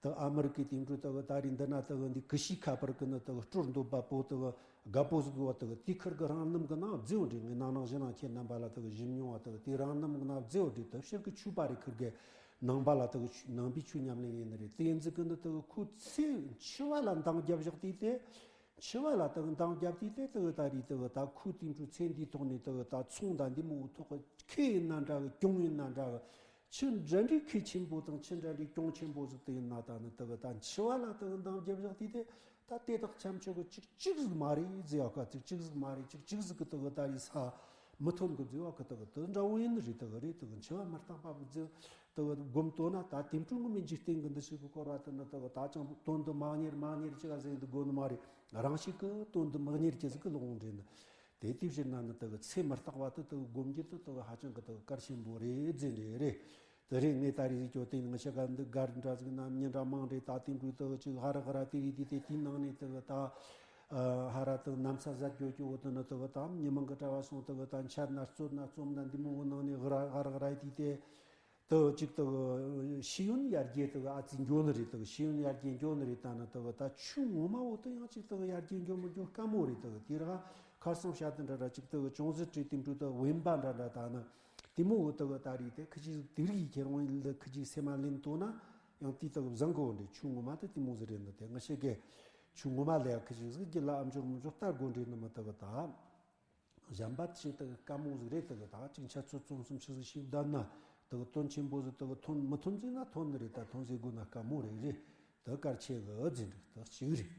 དེ་ཨ་མི་རི་ཀའི་དེ་འདྲ་དེ་གི་ད་རེས་འདི་ན་དེ་གི་འདི་ཀི་ཤི་ཁ་པར་གི་ནི་དེ་གི་སྤྲུལ་འདོད་པ་པོ་དེ་གི་རྒད་པོ་ཟིག་བོ་དེ་གི་དེ་ཁུར་གི་རང་རྣམ་གི་ནང་བརྫིའོ་འདྲི། ངས་ནང་ནང་ཞིག་ནང་ཁྱེད་རྣམ་པ་ལ་དེ་གི་ཞུ་མྱོང་བ། དེ་གི་དེ་རང་རྣམ་གི་ནང་བརྫིའོ་འདྲི། དེ་ཕྱིར་གི་ཆོས་པ་རེ་ཁུར་གི་ནང་པ་ལ་དེ་གི་ཆོས་ནང་པའི་ཆོས་ཉམས་ལེན་ཡེད་ནི་རེད། དེ་ཡིན་ཟིག་གི་ནི་དེ་གི་ཁོ་ཚེ་འཆི་བ་ལ་འདང་རྒྱབ་བཞག་དུས་དེ། འཆི་བ་ལ་དེ་གི་འདང་རྒྱབ་དུས་དེ་དེ་གི་ད་རེས་དེ་གི་ད་ཁོ་དེ་འདྲ་ཚེ་འདིའི་ཐོག་ནས་དེ་གི་ད་ཚོང་ད་འདི་མོ་ཐོག་གི་ཁེ་ཡིན་ན་འདྲ་གི། གྱོང་ཡིན་ན་འདྲ་གི། ཆི་འདྲ་འདྲའི་ཁེ་ཆེན་པོ་དང་ཆི་འདྲ་འདྲའི་གྱོང་ཆེན་པོ་ཟིག་དེ་ཡིན་ན་ད་ནི་དེ་གི་ད་འཆི་བ་ལ་དེ་གི་འདང་རྒྱབ་བཞག་དུས་དེ། ད་དེ་དག་ཆ་མཆོག་གི་ཅིག་ཅིག་ཟིག་མ་རེད་ཟེར་ཡ་ག་ཅིག་ཅིག་ཟིག་མ་རེད། ཅིག་ཅིག་ཟིག་གི་དེ་གི་ད་རེས་ས་མི་ཐོན་གི་ཟེར་བ་གི་དེ་གི་དེ་འདྲ་བོ་ཡིན་ནི་རེད། དེ་གི་རེད། དེ་གི་འཆི་བ་མི་རྟག་པ་བུ་ཟེར། དེ་གི་སྒོམ་ལྟོས་ན་ད་དེ་འཕྲོ་ངོ་མའི་འཇིག་རྟེན་གི་འདི་ཞིག་གི་སྐོར་བ་དེ་ནི་དེ་གི་ད་ཅང་དོན་དུ་མ་གཉེར་མ་གཉེར་ཅི་ག་ཟེར་འདི་དགོས་ནི་མ་རེད། རང་ཞིག་གི་དོན་དུ་མ་གཉེར་གྱི་ཟིག་གི་ལོག་འོང་འདྲེ་ནི། དེ་དེ་ཕྱིར་ན་ནི་དེ་གི་ཚེ་མི་རྟག་པ་དེ་དེ་གི་སྒོམ་རྒྱུ་དེ་དེ་གི་ཧ་ཅང་གི་དེ་གི་གལ་ཆེན་པོ་རེད་ཟེར་འདྲེ་རེད། དེ་རེད། ངས་ད་རེས་ཟིག་ཁྱོད་དེ་ངི་ཆ་ག་འདི་སྒར་འདྲ་ཟིག་ན་མྱི་འདྲ་མང་རེད། ད་དེ་འདྲ་དེ་གི་ཅིག་ཧ་ར་ཧ་ར་དེ་རེད། དེ་དེ་དེའི་ནང་ནས་དེ་གི་ད་ཧ་ར་དེ་ནམ་ས་ཟ་རྒྱུ་རྒྱུ་བོ་དེ་ནི་དེ་གི་ད་མྱི་མང་གི་གྲྭ་བ་སོང་དེ་གི་ད་འཆད་ན་རྩོད་ན་རྩོམ་ན་འདི་མོ་བོ་ནང་ནས་ཧ་ར་ཧ་ར་ཧ་ར་དེ་དེ། དེ་གཅིག་དེ་གི་ཤེས་ཡོན་ཡར་རྒྱས་དེ་གི་ཨ་ཙི་འགྱོ་ནི་རེད། དེ་གི་ཤེས་ཡོན་ཡར་རྒྱས་འགྱོ་ནི་རེད། ད་ནི་དེ་གི་ད་ཆོས་ངོ་མ་བོ་དེ་ཡང་གཅིག་དེ་གི་ཡར་རྒྱས་འགྱོ་མི་འགྱོ་དཀའ་མོ་རེད། དེ་གི་དེ་ར་ཁར་སང་བཤད་དེ་འདྲ་འདྲ་གཅིག་དེ་གི་ཅུང་ཟད་བྲིས་དེ་འདྲ་དེ་དབེན་པ་འདྲ་འདྲ་ད་ནི་དེ་མོ་བོ་དེ་གི་ད་རེད། དེ་ཁི་ཅིག་དེ་རིགས་ཡི་ཁྱེར་འོང་ལ་ཁི་ཅིག་སེམས་མ་ལེན་ལྟོས་ན་ཡང་དེ་དེ་གི་བཟང་གི་བོ་འདྲེ། ཆོས་ངོ་མ་དེ་དེ་མོ་ཟིག་རེད་ནི། དེ་ངི་ཆི་གི་ཆོས་ངོ་མ་ལ་ཡ་ཁི་ཅིག་ཟིག་རྒྱུད་ལ་ཨ་འབྱོར་མི་འབྱོར་ལྟ་དགོས་འདྲེ་ནི་མི་དེ་གི་ད། གཞན་པ་ཆེ་དེ་གི་དཀའ་མོ་ཟིག་རེད། དེ་གི་ད་ཅིག་འཆད་རྩོད་རྩོམ་གསུམ་ཆི་ཟིག་ཞིག་བསྡད་ན་དེ་གི་དོན་ཆེན་པོ་ཟིག་དེ་གི་ཐོན་མི་ཐོན་ཟིག་ན་ཐོན་ནི་རེད། ད་ཐོན་ཟེར་དགོས་ན་དཀའ་མོ་རེད་རེད། དེ་གལ་ཆེ་གི་ཟིན་རེད། དེ་གཅིག་རེད།